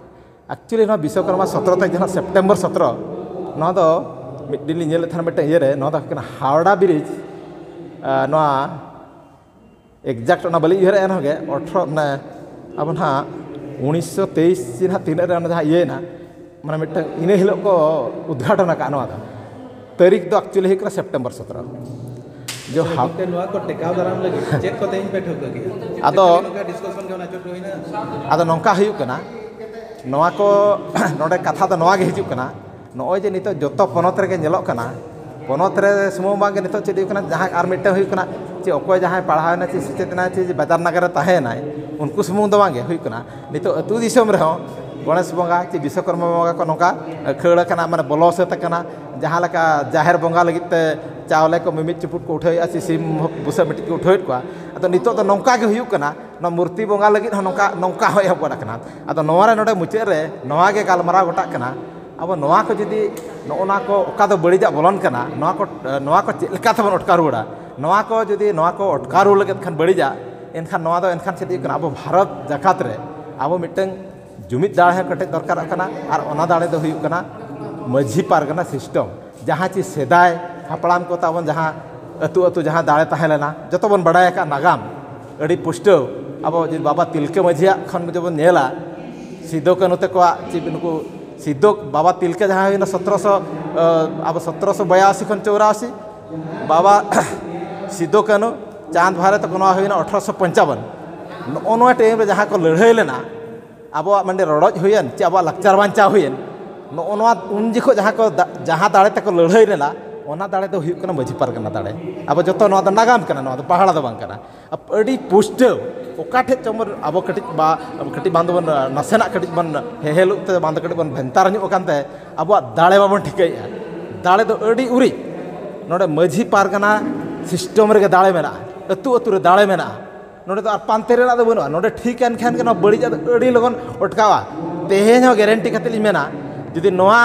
Actually ᱱᱚᱣᱟ ᱵᱤᱥᱥᱚᱠᱚᱨᱢᱟ ᱥᱚᱛᱨᱚ ᱛᱟᱹᱨᱤᱠᱷ ᱡᱟᱦᱟᱸ ᱥᱮᱯᱴᱮᱢᱵᱚᱨ ᱥᱚᱛᱨᱚ, ᱱᱚᱣᱟ ᱫᱚ ᱢᱤᱫ ᱫᱤᱱ ᱞᱤᱧ ᱧᱮᱞᱮᱫ ᱛᱟᱦᱮᱱᱟ ᱢᱤᱫᱴᱮᱱ ᱤᱭᱟᱹᱨᱮ, ᱱᱚᱣᱟ ᱫᱚ ᱦᱩᱭᱩᱜ ᱠᱟᱱᱟ ᱦᱟᱣᱲᱟ ᱵᱨᱤᱡᱽ᱾ ᱱᱚᱣᱟ exact ᱚᱱᱟ ᱵᱟᱹᱞᱤᱧ ᱩᱭᱦᱟᱹᱨᱮᱫᱼᱟ ᱮᱱ ᱦᱚᱸᱜᱮ, ᱟᱴᱷᱨᱚ ᱢᱟᱱᱮ ᱟᱵᱚ ᱱᱟᱦᱟᱜ ᱩᱱᱤᱥᱥᱚ ᱛᱮᱭᱤᱥ ᱪᱮ ᱱᱟᱦᱟᱜ ᱛᱤᱱᱟᱹᱜ ᱨᱮ ᱚᱱᱟ ᱡᱟᱦᱟᱸ ᱤᱭᱟᱹᱭᱮᱱᱟ, ᱢᱟᱱᱮ ᱢᱤᱫᱴᱟᱝ ᱤᱱᱟᱹ ᱦᱤᱞᱳᱜ ᱠᱚ ᱩᱫᱽᱜᱷᱟᱴᱚᱱ ᱟᱠᱟᱫᱼᱟ ᱱᱚᱣᱟ ᱫᱚ᱾ ᱛᱟᱹᱨᱤᱠᱷ ᱫᱚ actually ᱦᱩᱭᱩᱜ ᱠᱟᱱᱟ ᱥᱮᱯᱴᱮᱢᱵᱚᱨ ᱥᱚᱛᱨᱚ᱾ ᱡᱚ ᱦᱟᱣ- ᱜᱚᱢᱠᱮ, ᱱᱚᱣᱟ ᱠᱚ ᱴᱮᱠᱟᱣ ᱫᱟᱨᱟᱢ ᱞᱟᱹᱜᱤᱫ ᱪᱮᱫ ᱠᱚ ᱛᱮᱦᱮᱧ ᱯᱮ ᱴᱷᱟᱹᱣᱠᱟᱹ ᱠᱮᱫᱟ? ᱟᱫᱚ ᱱᱚᱝᱠᱟ ᱰᱤᱥᱠᱟᱥᱚᱱ ᱜᱮ ᱚᱱᱟ ᱪᱚᱴ ᱦᱩᱭᱱᱟ᱾ ᱟᱫᱚ ᱱᱚᱝᱠᱟ ᱦᱩᱭᱩᱜ ᱠᱟᱱᱟ, ᱱᱚᱣᱟ ᱠᱚ ᱱᱚᱰᱮ ᱠᱟᱛᱷᱟ ᱫᱚ ᱱᱚᱣᱟ ᱜᱮ ᱦᱤᱡᱩᱜ ᱠᱟᱱᱟ, ᱱᱚᱜᱼᱚᱭ ᱡᱮ ᱱᱤᱛᱚᱜ ᱡᱚᱛᱚ ᱯᱚᱱᱚᱛ ᱨᱮᱜᱮ ᱧᱮᱞᱚᱜ ᱠᱟᱱᱟ, ᱯᱚᱱᱚᱛ ᱨᱮ ᱥᱩᱢᱩᱝ ᱵᱟᱝ ᱜᱮ ᱱᱤᱛᱚᱜ ᱪᱮᱫ ᱦᱩᱭᱩᱜ ᱠᱟᱱᱟ, ᱡᱟᱦᱟᱸ ᱟᱨ ᱢᱤᱫᱴᱟᱝ ᱦᱩᱭᱩᱜ ᱠᱟᱱᱟ ᱪᱮ ᱚᱠᱚᱭ ᱡᱟᱦᱟᱸᱭ ᱯᱟᱲᱦᱟᱣ ᱮᱱᱟ ᱪᱮ ᱥᱮᱪᱮᱫ ᱮᱱᱟ ᱪᱮ ᱵᱟᱡᱟᱨ ᱱᱟᱜᱟᱨ ᱨᱮ ᱛᱟᱦᱮᱸᱭᱮᱱᱟᱭ, ᱩᱱᱠᱩ ᱥᱩᱢᱩᱝ ᱫᱚ ᱵᱟᱝ ᱜᱮ ᱦᱩᱭᱩᱜ ᱠᱟᱱᱟ᱾ ᱱᱤᱛᱚᱜ ᱟᱹᱛᱩ ᱫᱤᱥᱚᱢ ᱨᱮᱦᱚᱸ ᱜᱚᱬᱮᱥ ᱵᱚᱸᱜᱟ ᱪᱮ ᱵᱤᱥᱥᱚᱠᱚᱨᱢᱟ ᱵᱚᱸᱜᱟ ᱠᱚ ᱱᱚᱝᱠᱟ ᱠᱷᱟᱹᱲ ᱟᱠᱟᱱᱟ, ᱢᱟᱱᱮ ᱵᱚᱞᱚ ᱥᱟᱹᱛ ᱟᱠᱟᱱᱟ᱾ ᱡᱟᱦᱟᱸ ᱞᱮᱠᱟ ᱡᱟᱦᱮᱨ ᱵᱚᱸᱜᱟ ᱞᱟᱹᱜᱤᱫ ᱛᱮ ᱪᱟᱣᱞᱮ ᱠᱚ ᱢᱤᱢᱤᱫ ᱪᱩᱯᱩᱫ ᱠᱚ ᱩᱴᱷᱟᱹᱣᱮᱫᱼᱟ ᱪᱮ ᱥᱤᱢ ᱵᱩᱥᱟᱹᱜ ᱢᱤᱫᱴᱤᱡ ᱠᱚ ᱩᱴᱷᱟᱹᱣᱮᱫ ᱠᱚᱣᱟ᱾ ᱟᱫᱚ ᱱᱤᱛᱚᱜ ᱫᱚ ᱱᱚᱝᱠᱟ ᱜᱮ ᱦᱩᱭᱩᱜ ᱠᱟᱱᱟ, ᱱᱚᱣᱟ ᱢᱩᱨᱛᱤ ᱵᱚᱸᱜᱟ ᱞᱟᱹᱜᱤᱫ ᱦᱚᱸ ᱱᱚᱝᱠᱟ, ᱱᱚᱝᱠᱟ ᱦᱚᱸ ᱮᱦᱚᱵ ᱜᱚᱫ ᱟᱠᱟᱱᱟ᱾ ᱟᱫᱚ ᱱᱚᱣᱟ ᱨᱮ ᱱᱚᱰᱮ ᱢᱩᱪᱟᱹᱫ ᱨᱮ ᱱᱚᱣᱟ ᱜᱮ ᱜᱟᱞᱢᱟᱨᱟᱣ ᱜᱚᱴᱟᱜ ᱠᱟᱱᱟ, ᱟᱵᱚ ᱱᱚᱣᱟ ᱠᱚ ᱡᱩᱫᱤ, ᱱᱚᱜᱼᱚ ᱱᱚᱣᱟ ᱠᱚ ᱚᱠᱟ ᱫᱚ ᱵᱟᱹᱲᱤᱡᱟᱜ ᱵᱚᱞᱚᱱ ᱠᱟᱱᱟ, ᱱᱚᱣᱟ ᱠᱚ, ᱱᱚᱣᱟ ᱠᱚ ᱪᱮᱫ ᱞᱮᱠᱟ ᱛᱮᱵᱚᱱ ᱚᱴᱠᱟᱣ ᱨᱩᱣᱟᱹᱲᱟ, ᱱᱚᱣᱟ ᱠᱚ ᱡᱩᱫᱤ, ᱱᱚᱣᱟ ᱠᱚ ᱚᱴᱠᱟᱣ ᱨᱩᱣᱟᱹᱲ ᱞᱟᱹᱜᱤᱫ ᱠᱷᱟᱱ ᱵᱟᱹᱲᱤᱡᱟᱜ, ᱮᱱᱠᱷᱟᱱ ᱱᱚᱣᱟ ᱫᱚ ᱮᱱᱠᱷᱟᱱ ᱪᱮᱫ ᱦᱩᱭᱩᱜ ᱠᱟᱱᱟ? ᱟᱵᱚ ᱵᱷᱟᱨᱚᱛ ᱡᱟᱠᱟᱛ ᱨᱮ ᱟᱵᱚ ᱢᱤᱫᱴᱟᱝ ᱡᱩᱢᱤᱫ ᱫᱟᱲᱮ ᱦᱚᱸ ᱠᱮᱴᱮᱡ ᱫᱚᱨᱠᱟᱨᱚᱜ ᱠᱟᱱᱟ᱾ ᱟᱨ ᱚᱱᱟ ᱫᱟᱲᱮ ᱫᱚ ᱦᱩᱭᱩᱜ ᱠᱟᱱᱟ ᱢᱟᱹᱡᱷᱤ ᱯᱟᱨᱜᱟᱱᱟ ᱥᱤᱥᱴᱮᱢ, ᱡᱟᱦᱟᱸ ᱪᱮ ᱥᱮᱫᱟᱭ ᱦᱟᱯᱲᱟᱢ ᱠᱚ ᱛᱟᱵᱚᱱ ᱡᱟᱦᱟᱸ ᱟᱹᱛᱩ ᱟᱹᱛᱩ ᱡᱟᱦᱟᱸ ᱫᱟᱲᱮ ᱛᱟᱦᱮᱸ ᱞᱮᱱᱟ, ᱡᱚᱛᱚ ᱵᱚᱱ ᱵᱟᱲᱟᱭ ᱟᱠᱟᱫ ᱱᱟᱜᱟᱢ ᱟᱹᱰᱤ ᱯᱩᱥᱴᱟᱹᱣ᱾ ᱟᱵᱚ ᱡᱩᱫᱤ ᱵᱟᱵᱟ ᱛᱤᱞᱠᱟᱹ ᱢᱟᱹᱡᱷᱤᱭᱟᱜ ᱠᱷᱚᱱ ᱡᱩᱫᱤ ᱵᱚᱱ ᱧᱮᱞᱟ, ᱥᱤᱫᱩ ᱠᱟᱹᱱᱦᱩ ᱛᱟᱠᱚᱣᱟᱜ ᱪᱮᱫ ᱱᱩᱠᱩ ᱥᱤᱫᱩ ᱵᱟᱵᱟ ᱛᱤᱞᱠᱟᱹ ᱡᱟᱦᱟᱸ ᱦᱩᱭᱱᱟ ᱥᱚᱛᱨᱚᱥᱚ, ᱟᱵᱚ ᱥᱚᱛᱨᱚᱥᱚ ᱵᱚᱭᱟᱥᱤ ᱠᱷᱚᱱ ᱪᱚᱣᱨᱟᱥᱤ, ᱵᱟᱵᱟ ᱥᱤᱫᱩ ᱠᱟᱹᱱᱦᱩ ᱪᱟᱸᱫᱽ ᱵᱷᱟᱭᱨᱚ ᱛᱟᱠᱚ ᱱᱚᱣᱟ ᱦᱩᱭᱱᱟ ᱟᱴᱷᱨᱚᱥᱚ ᱯᱚᱧᱪᱟᱵᱚᱱ᱾ ᱱᱚᱜᱼᱚ ᱱᱚᱣᱟ ᱴᱟᱭᱤᱢ ᱨᱮ ᱡᱟᱦᱟᱸ ᱠᱚ ᱞᱟᱹᱲᱦᱟᱹᱭ ᱞᱮᱱᱟ, ᱟᱵᱚᱣᱟᱜ ᱢᱟᱱᱮ ᱨᱚᱰᱚᱡ ᱦᱩᱭᱮᱱ ᱪᱮ ᱟᱵᱚᱣᱟᱜ ᱞᱟᱠᱪᱟᱨ ᱵᱟᱧᱪᱟᱣ ᱦᱩᱭᱮᱱ, ᱱᱚᱜᱼᱚ ᱱᱚᱣᱟ ᱩᱱ ᱡᱚᱠᱷᱚᱱ ᱡᱟᱦᱟᱸ ᱠᱚ ᱫᱟ- ᱡᱟᱦᱟᱸ ᱫᱟᱲᱮ ᱛᱮᱠᱚ ᱞᱟᱹᱲᱦᱟᱹᱭ ᱞᱮᱱᱟ, ᱚᱱᱟ ᱫᱟᱲᱮ ᱫᱚ ᱦᱩᱭᱩᱜ ᱠᱟᱱᱟ ᱢᱟᱹᱡᱷᱤ ᱯᱟᱨᱜᱟᱱᱟ ᱫᱟᱲᱮ᱾ ᱟᱵᱚ ᱡᱚᱛᱚ ᱱᱚᱣᱟ ᱫᱚ ᱱᱟᱜᱟᱢ ᱠᱟᱱᱟ, ᱱᱚᱣᱟ ᱫᱚ ᱯᱟᱦᱟᱲᱟ ᱫᱚ ᱵᱟᱝ ᱠᱟᱱᱟ᱾ ᱟᱹᱰᱤ ᱯᱩᱥᱴᱟᱹᱣ ᱚᱠᱟ ᱴᱷᱮᱡ ᱪᱚᱝ ᱵᱚᱱ, ᱟᱵᱚ ᱠᱟᱹᱴᱤᱡ ᱵᱟ ᱠᱟᱹᱴᱤᱡ ᱵᱟᱝ ᱫᱚᱵᱚᱱ ᱱᱟᱥᱮᱱᱟᱜ ᱠᱟᱹᱴᱤᱡ ᱵᱚᱱ ᱦᱮᱦᱮᱞᱩᱜ ᱛᱮ ᱵᱟᱝ ᱫᱚ ᱠᱟᱹᱴᱤᱡ ᱵᱚᱱ ᱵᱷᱮᱱᱛᱟᱨ ᱧᱚᱜ ᱟᱠᱟᱱ ᱛᱮ ᱟᱵᱚᱣᱟᱜ ᱫᱟᱲᱮ ᱵᱟᱵᱚᱱ ᱴᱷᱤᱠᱟᱹᱭᱮᱫᱼᱟ᱾ ᱫᱟᱲᱮ ᱫᱚ ᱟᱹᱰᱤ ᱩᱨᱤᱡ ᱱᱚᱰᱮ ᱢᱟᱹᱡᱷᱤ ᱯᱟᱨᱜᱟᱱᱟ ᱥᱤᱥᱴᱮᱢ ᱨᱮᱜᱮ ᱫᱟᱲᱮ ᱢᱮᱱᱟᱜᱼᱟ, ᱟᱹᱛᱩ ᱟᱹᱛᱩ ᱨᱮ ᱫᱟᱲᱮ ᱢᱮᱱᱟᱜᱼᱟ᱾ ᱱᱚᱰᱮ ᱫᱚ ᱟᱨ ᱯᱟᱱᱛᱮ ᱨᱮᱱᱟᱜ ᱫᱚ ᱵᱟᱹᱱᱩᱜᱼᱟ᱾ ᱱᱚᱰᱮ ᱴᱷᱤᱠ ᱮᱱ ᱠᱷᱟᱱ ᱜᱮ ᱱᱚᱣᱟ ᱵᱟᱹᱲᱤᱡᱟᱜ ᱫᱚ ᱟᱹᱰᱤ ᱞᱚᱜᱚᱱ ᱚᱴᱠᱟᱣᱟ᱾ ᱛᱮᱦᱮᱧ ᱦᱚᱸ ᱜᱮᱨᱮᱱᱴᱤ ᱠᱟᱛᱮ ᱞᱤᱧ ᱢᱮᱱᱟ, ᱡᱩᱫᱤ ᱱᱚᱣᱟ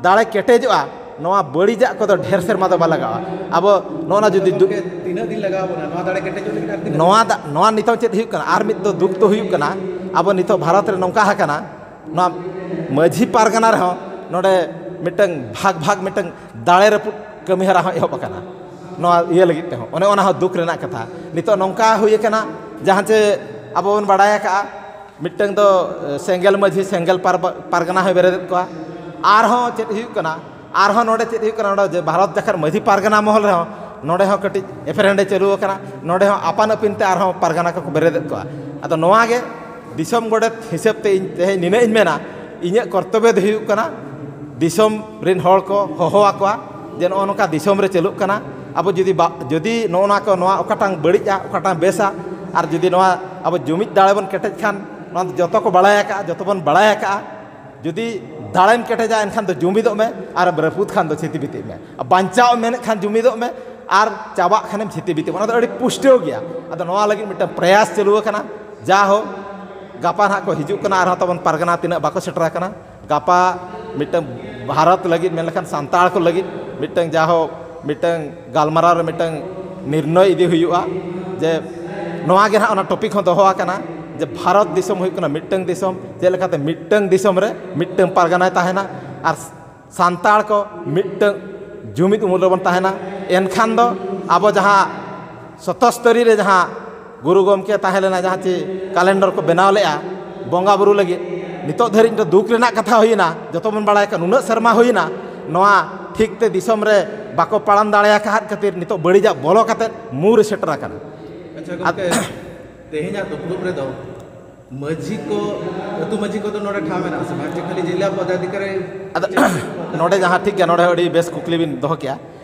ᱫᱟᱲᱮ ᱠᱮᱴᱮᱡᱚᱜᱼᱟ, ᱱᱚᱣᱟ ᱵᱟᱹᱲᱤᱡᱟᱜ ᱠᱚᱫᱚ ᱰᱷᱮᱨ ᱥᱮᱨᱢᱟ ᱫᱚ ᱵᱟᱭ ᱞᱟᱜᱟᱜᱼᱟ᱾ ᱟᱵᱚ ᱱᱚᱜᱼᱚ ᱱᱟ ᱡᱩᱫᱤ ᱫᱩ- ᱛᱤᱱᱟᱹᱜ ᱫᱤᱱ ᱞᱟᱜᱟᱣ ᱵᱚᱱᱟ ᱱᱚᱣᱟ ᱫᱟᱲᱮ ᱠᱮᱴᱮᱡᱚᱜ ᱞᱟᱹᱜᱤᱫ? ᱟᱨ ᱛᱤᱱᱟᱹᱜ ᱱᱚᱣᱟ ᱫᱟ- ᱱᱚᱣᱟ ᱱᱤᱛᱚᱝ ᱪᱮᱫ ᱦᱩᱭᱩᱜ ᱠᱟᱱᱟ? ᱟᱨ ᱢᱤᱫ ᱫᱚ ᱫᱩᱠ ᱫᱚ ᱦᱩᱭᱩᱜ ᱠᱟᱱᱟ, ᱟᱵᱚ ᱱᱤᱛᱚᱜ ᱵᱷᱟᱨᱚᱛ ᱨᱮ ᱱᱚᱝᱠᱟ ᱟᱠᱟᱱᱟ, ᱱᱚᱣᱟ ᱢᱟᱹᱡᱷᱤ ᱯᱟᱨᱜᱟᱱᱟ ᱨᱮᱦᱚᱸ ᱱᱚᱰᱮ ᱢᱤᱫᱴᱟᱝ ᱵᱷᱟᱜᱽ ᱵᱷᱟᱜᱽ ᱢᱤᱫᱴᱟᱝ ᱫᱟᱲᱮ ᱨᱟᱹᱯᱩᱫ ᱠᱟᱹᱢᱤ ᱦᱚᱨᱟ ᱦᱚᱸ ᱮᱦᱚᱵ ᱟᱠᱟᱱᱟ᱾ ᱱᱚᱣᱟ ᱤᱭᱟᱹ ᱞᱟᱹᱜᱤᱫ ᱛᱮᱦᱚᱸ ᱚᱱᱮ ᱚᱱᱟ ᱦᱚᱸ ᱫᱩᱠ ᱨᱮᱱᱟᱜ ᱠᱟᱛᱷᱟ᱾ ᱱᱤᱛᱚᱜ ᱱᱚᱝᱠᱟ ᱦᱩᱭ ᱟᱠᱟᱱᱟ, ᱡᱟᱦᱟᱸ ᱪᱮ ᱟᱵᱚ ᱵᱚᱱ ᱵᱟᱲᱟᱭ ᱟᱠᱟᱜᱼᱟ, ᱢᱤᱫᱴᱟᱝ ᱫᱚ ᱮ, ᱥᱮᱸᱜᱮᱞ ᱢᱟᱹᱡᱷᱤ, ᱥᱮᱸᱜᱮᱞ ᱯᱟᱨᱵᱟ- ᱯᱟᱨᱜᱟᱱᱟ ᱦᱚᱸᱭ ᱵᱮᱨᱮᱫᱮᱫ ᱠᱚᱣᱟ᱾ ᱟᱨᱦᱚᱸ ᱪᱮᱫ ᱦᱩᱭᱩᱜ ᱠᱟᱱᱟ? ᱟᱨᱦᱚᱸ ᱱᱚᱰᱮ ᱪᱮᱫ ᱦᱩᱭᱩᱜ ᱠᱟᱱᱟ? ᱱᱚᱰᱮ ᱡᱮ ᱵᱷᱟᱨᱚᱛ ᱡᱟᱠᱟᱛ ᱢᱟᱹᱡᱷᱤ ᱯᱟᱨᱜᱟᱱᱟ ᱢᱚᱦᱚᱞ ᱨᱮᱦᱚᱸ ᱱᱚᱰᱮ ᱦᱚᱸ ᱠᱟᱹᱴᱤᱡ ᱮᱯᱮᱨᱦᱮᱸᱰᱮ ᱪᱟᱹᱞᱩ ᱟᱠᱟᱱᱟ᱾ ᱱᱚᱰᱮ ᱦᱚᱸ ᱟᱯᱟᱱ ᱟᱹᱯᱤᱱ ᱛᱮ ᱟᱨᱦᱚᱸ ᱯᱟᱨᱜᱟᱱᱟ ᱠᱚᱠᱚ ᱵᱮᱨᱮᱫᱮᱫ ᱠᱚᱣᱟ᱾ ᱟᱫᱚ ᱱᱚᱣᱟ ᱜᱮ ᱫᱤᱥᱚᱢ ᱜᱚᱰᱮᱛ ᱦᱤᱥᱟᱹᱵ ᱛᱮ ᱤᱧ ᱛᱮᱦᱮᱧ ᱱᱤᱱᱟᱹᱜ ᱤᱧ ᱢᱮᱱᱟ, ᱤᱧᱟᱹᱜ ᱠᱚᱨᱛᱚᱵᱵᱚ ᱫᱚ ᱦᱩᱭᱩᱜ ᱠᱟᱱᱟ ᱫᱤᱥᱚᱢ ᱨᱮᱱ ᱦᱚᱲ ᱠᱚ ᱦᱚᱦᱚ ᱟᱠᱚᱣᱟ ᱡᱮ ᱱᱚᱜᱼᱚ ᱱᱚᱝᱠᱟ ᱫᱤᱥᱚᱢ ᱨᱮ ᱪᱟᱹᱞᱩᱜ ᱠᱟᱱᱟ᱾ ᱟᱵᱚ ᱡᱩᱫᱤ ᱵᱟ- ᱡᱩᱫᱤ ᱱᱚᱜᱼᱚ ᱱᱚᱣᱟ ᱠᱚ, ᱱᱚᱣᱟ ᱚᱠᱟᱴᱟᱝ ᱵᱟᱹᱲᱤᱡᱼᱟ, ᱚᱠᱟᱴᱟᱝ ᱵᱮᱥᱟ, ᱟᱨ ᱡᱩᱫᱤ ᱱᱚᱣᱟ ᱟᱵᱚ ᱡᱩᱢᱤᱫ ᱫᱟᱲᱮ ᱵᱚᱱ ᱠᱮᱴᱮᱡ ᱠᱷᱟᱱ, ᱱᱚᱣᱟ ᱫᱚ ᱡᱚᱛᱚ ᱠᱚ ᱵᱟᱲᱟᱭ ᱟᱠᱟᱜᱼᱟ, ᱡᱚᱛᱚ ᱵᱚᱱ ᱵᱟᱲᱟᱭ ᱟᱠᱟᱜᱼᱟ᱾ ᱡᱩᱫᱤ ᱫᱟᱲᱮᱢ ᱠᱮᱴᱮᱡᱟ, ᱮᱱᱠᱷᱟᱱ ᱫᱚ ᱡᱩᱢᱤᱫᱚᱜ ᱢᱮ, ᱟᱨᱮᱢ ᱨᱟᱹᱯᱩᱫ ᱠᱷᱟᱱ ᱫᱚ ᱪᱷᱤᱛᱤ ᱵᱤᱛᱤᱡ ᱢᱮ᱾ ᱟᱨ ᱵᱟᱧᱪᱟᱣ ᱮᱢ ᱢᱮᱱᱮᱫ ᱠᱷᱟᱱ ᱡᱩᱢᱤᱫᱚᱜ ᱢᱮ, ᱟᱨ ᱪᱟᱵᱟᱜ ᱠᱷᱟᱱᱮᱢ ᱪᱷᱤᱛᱤ ᱵᱤᱛᱤᱡ ᱢᱮ᱾ ᱚᱱᱟ ᱫᱚ ᱟᱹᱰᱤ ᱯᱩᱥᱴᱟᱹᱣ ᱜᱮᱭᱟ᱾ ᱟᱫᱚ ᱱᱚᱣᱟ ᱞᱟᱹᱜᱤᱫ ᱢᱤᱫᱴᱟᱝ ᱯᱨᱚᱭᱟᱥ ᱪᱟᱹᱞᱩ ᱟᱠᱟᱱᱟ᱾ ᱡᱟ ᱦᱳᱠ, ᱜᱟᱯᱟ ᱱᱟᱦᱟᱜ ᱠᱚ ᱦᱤᱡᱩᱜ ᱠᱟᱱᱟ ᱟᱨᱦᱚᱸ ᱛᱟᱵᱚᱱ ᱯᱟᱨᱜᱟᱱᱟ ᱛᱤᱱᱟᱹᱜ ᱵᱟᱠᱚ ᱥᱮᱴᱮᱨ ᱟᱠᱟᱱᱟ᱾ ᱜᱟᱯᱟ ᱢᱤᱫᱴᱟᱝ ᱵᱷᱟᱨᱚᱛ ᱞᱟᱹᱜᱤᱫ ᱢᱮᱱ ᱞᱮᱠᱷᱟᱱ ᱥᱟᱱᱛᱟᱲ ᱠᱚ ᱞᱟᱹᱜᱤᱫ ᱢᱤᱫᱴᱟᱝ ᱡᱟ ᱦᱳᱠ ᱢᱤᱫᱴᱟᱝ ᱜᱟᱞᱢᱟᱨᱟᱣ ᱨᱮ ᱢᱤᱫᱴᱟᱝ ᱱᱤᱨᱱᱚᱭ ᱤᱫᱤ ᱦᱩᱭᱩᱜᱼᱟ ᱡᱮ ᱱᱚᱣᱟ ᱜᱮ ᱱᱟᱦᱟᱜ ᱚᱱᱟ ᱴᱚᱯᱤᱠ ᱦᱚᱸ ᱫᱚᱦᱚ ᱟᱠᱟᱱᱟ ᱡᱮ ᱵᱷᱟᱨᱚᱛ ᱫᱤᱥᱚᱢ ᱦᱩᱭᱩᱜ ᱠᱟᱱᱟ ᱢᱤᱫᱴᱟᱝ ᱫᱤᱥᱚᱢ, ᱪᱮᱫ ᱞᱮᱠᱟᱛᱮ ᱢᱤᱫᱴᱟᱝ ᱫᱤᱥᱚᱢ ᱨᱮ ᱢᱤᱫᱴᱟᱝ ᱯᱟᱨᱜᱟᱱᱟᱭ ᱛᱟᱦᱮᱱᱟ ᱟᱨ ᱥᱟᱱᱛᱟᱲ ᱠᱚ ᱢᱤᱫᱴᱟᱝ ᱡᱩᱢᱤᱫ ᱩᱢᱩᱞ ᱨᱮᱵᱚᱱ ᱛᱟᱦᱮᱱᱟ᱾ ᱮᱱᱠᱷᱟᱱ ᱫᱚ ᱟᱵᱚ ᱡᱟᱦᱟᱸ ᱥᱚᱛᱚᱥᱛᱚᱨᱤ ᱨᱮ ᱡᱟᱦᱟᱸ ᱜᱩᱨᱩ ᱜᱚᱢᱠᱮ ᱛᱟᱦᱮᱸ ᱞᱮᱱᱟ, ᱡᱟᱦᱟᱸ ᱪᱮ ᱠᱮᱞᱮᱱᱰᱟᱨ ᱠᱚ ᱵᱮᱱᱟᱣ ᱞᱮᱫᱼᱟ ᱵᱚᱸᱜᱟ ᱵᱩᱨᱩ ᱞᱟᱹᱜᱤᱫ, ᱱᱤᱛᱚᱜ ᱫᱷᱟᱹᱨᱤᱡ ᱫᱚ ᱫᱩᱠ ᱨᱮᱱᱟᱜ ᱠᱟᱛᱷᱟ ᱦᱩᱭᱮᱱᱟ, ᱡᱚᱛᱚ ᱵᱚᱱ ᱵᱟᱲᱟᱭ ᱠᱟᱱ ᱩᱱᱟᱹᱜ ᱥᱮᱨᱢᱟ ᱦᱩᱭᱮᱱᱟ, ᱱᱚᱣᱟ ᱴᱷᱤᱠ ᱛᱮ ᱫᱤᱥᱚᱢ ᱨᱮ ᱵᱟᱠᱚ ᱯᱟᱲᱟᱢ ᱫᱟᱲᱮ ᱟᱠᱟᱫ ᱠᱷᱟᱹᱛᱤᱨ ᱱᱤᱛᱚᱜ ᱵᱟᱹᱲᱤᱡᱟᱜ ᱵᱚᱞᱚ ᱠᱟᱛᱮ ᱢᱩ ᱨᱮ ᱥᱮᱴᱮᱨ ᱟᱠᱟᱱᱟ᱾ ᱟᱪᱪᱷᱟ ᱟᱫ- ᱜᱚᱢᱠᱮ, ᱛᱮᱦᱮᱧᱟᱜ ᱫᱩᱯᱲᱩᱵ ᱨᱮᱫᱚ ᱢᱟᱹᱡᱷᱤ ᱠᱚ, ᱟᱹᱛᱩ ᱢᱟᱹᱡᱷᱤ ᱠᱚᱫᱚ ᱱᱚᱰᱮ ᱴᱷᱟᱶ ᱢᱮᱱᱟᱜᱼᱟ ᱥᱮ ᱵᱟᱝ? ᱡᱮ ᱠᱷᱟᱹᱞᱤ ᱡᱮᱞᱟ ᱯᱚᱫᱟᱫᱷᱤᱠᱟᱨᱤ? ᱟᱫᱚ ᱱᱚᱰᱮ ᱡᱟᱦᱟᱸ ᱴᱷᱤᱠ ᱜᱮᱭᱟ, ᱱᱚᱰᱮ ᱟᱹᱰᱤ ᱵᱮᱥ ᱠᱩᱠᱞᱤ ᱵᱤᱱ ᱫᱚᱦᱚ ᱠᱮᱜᱼᱟ᱾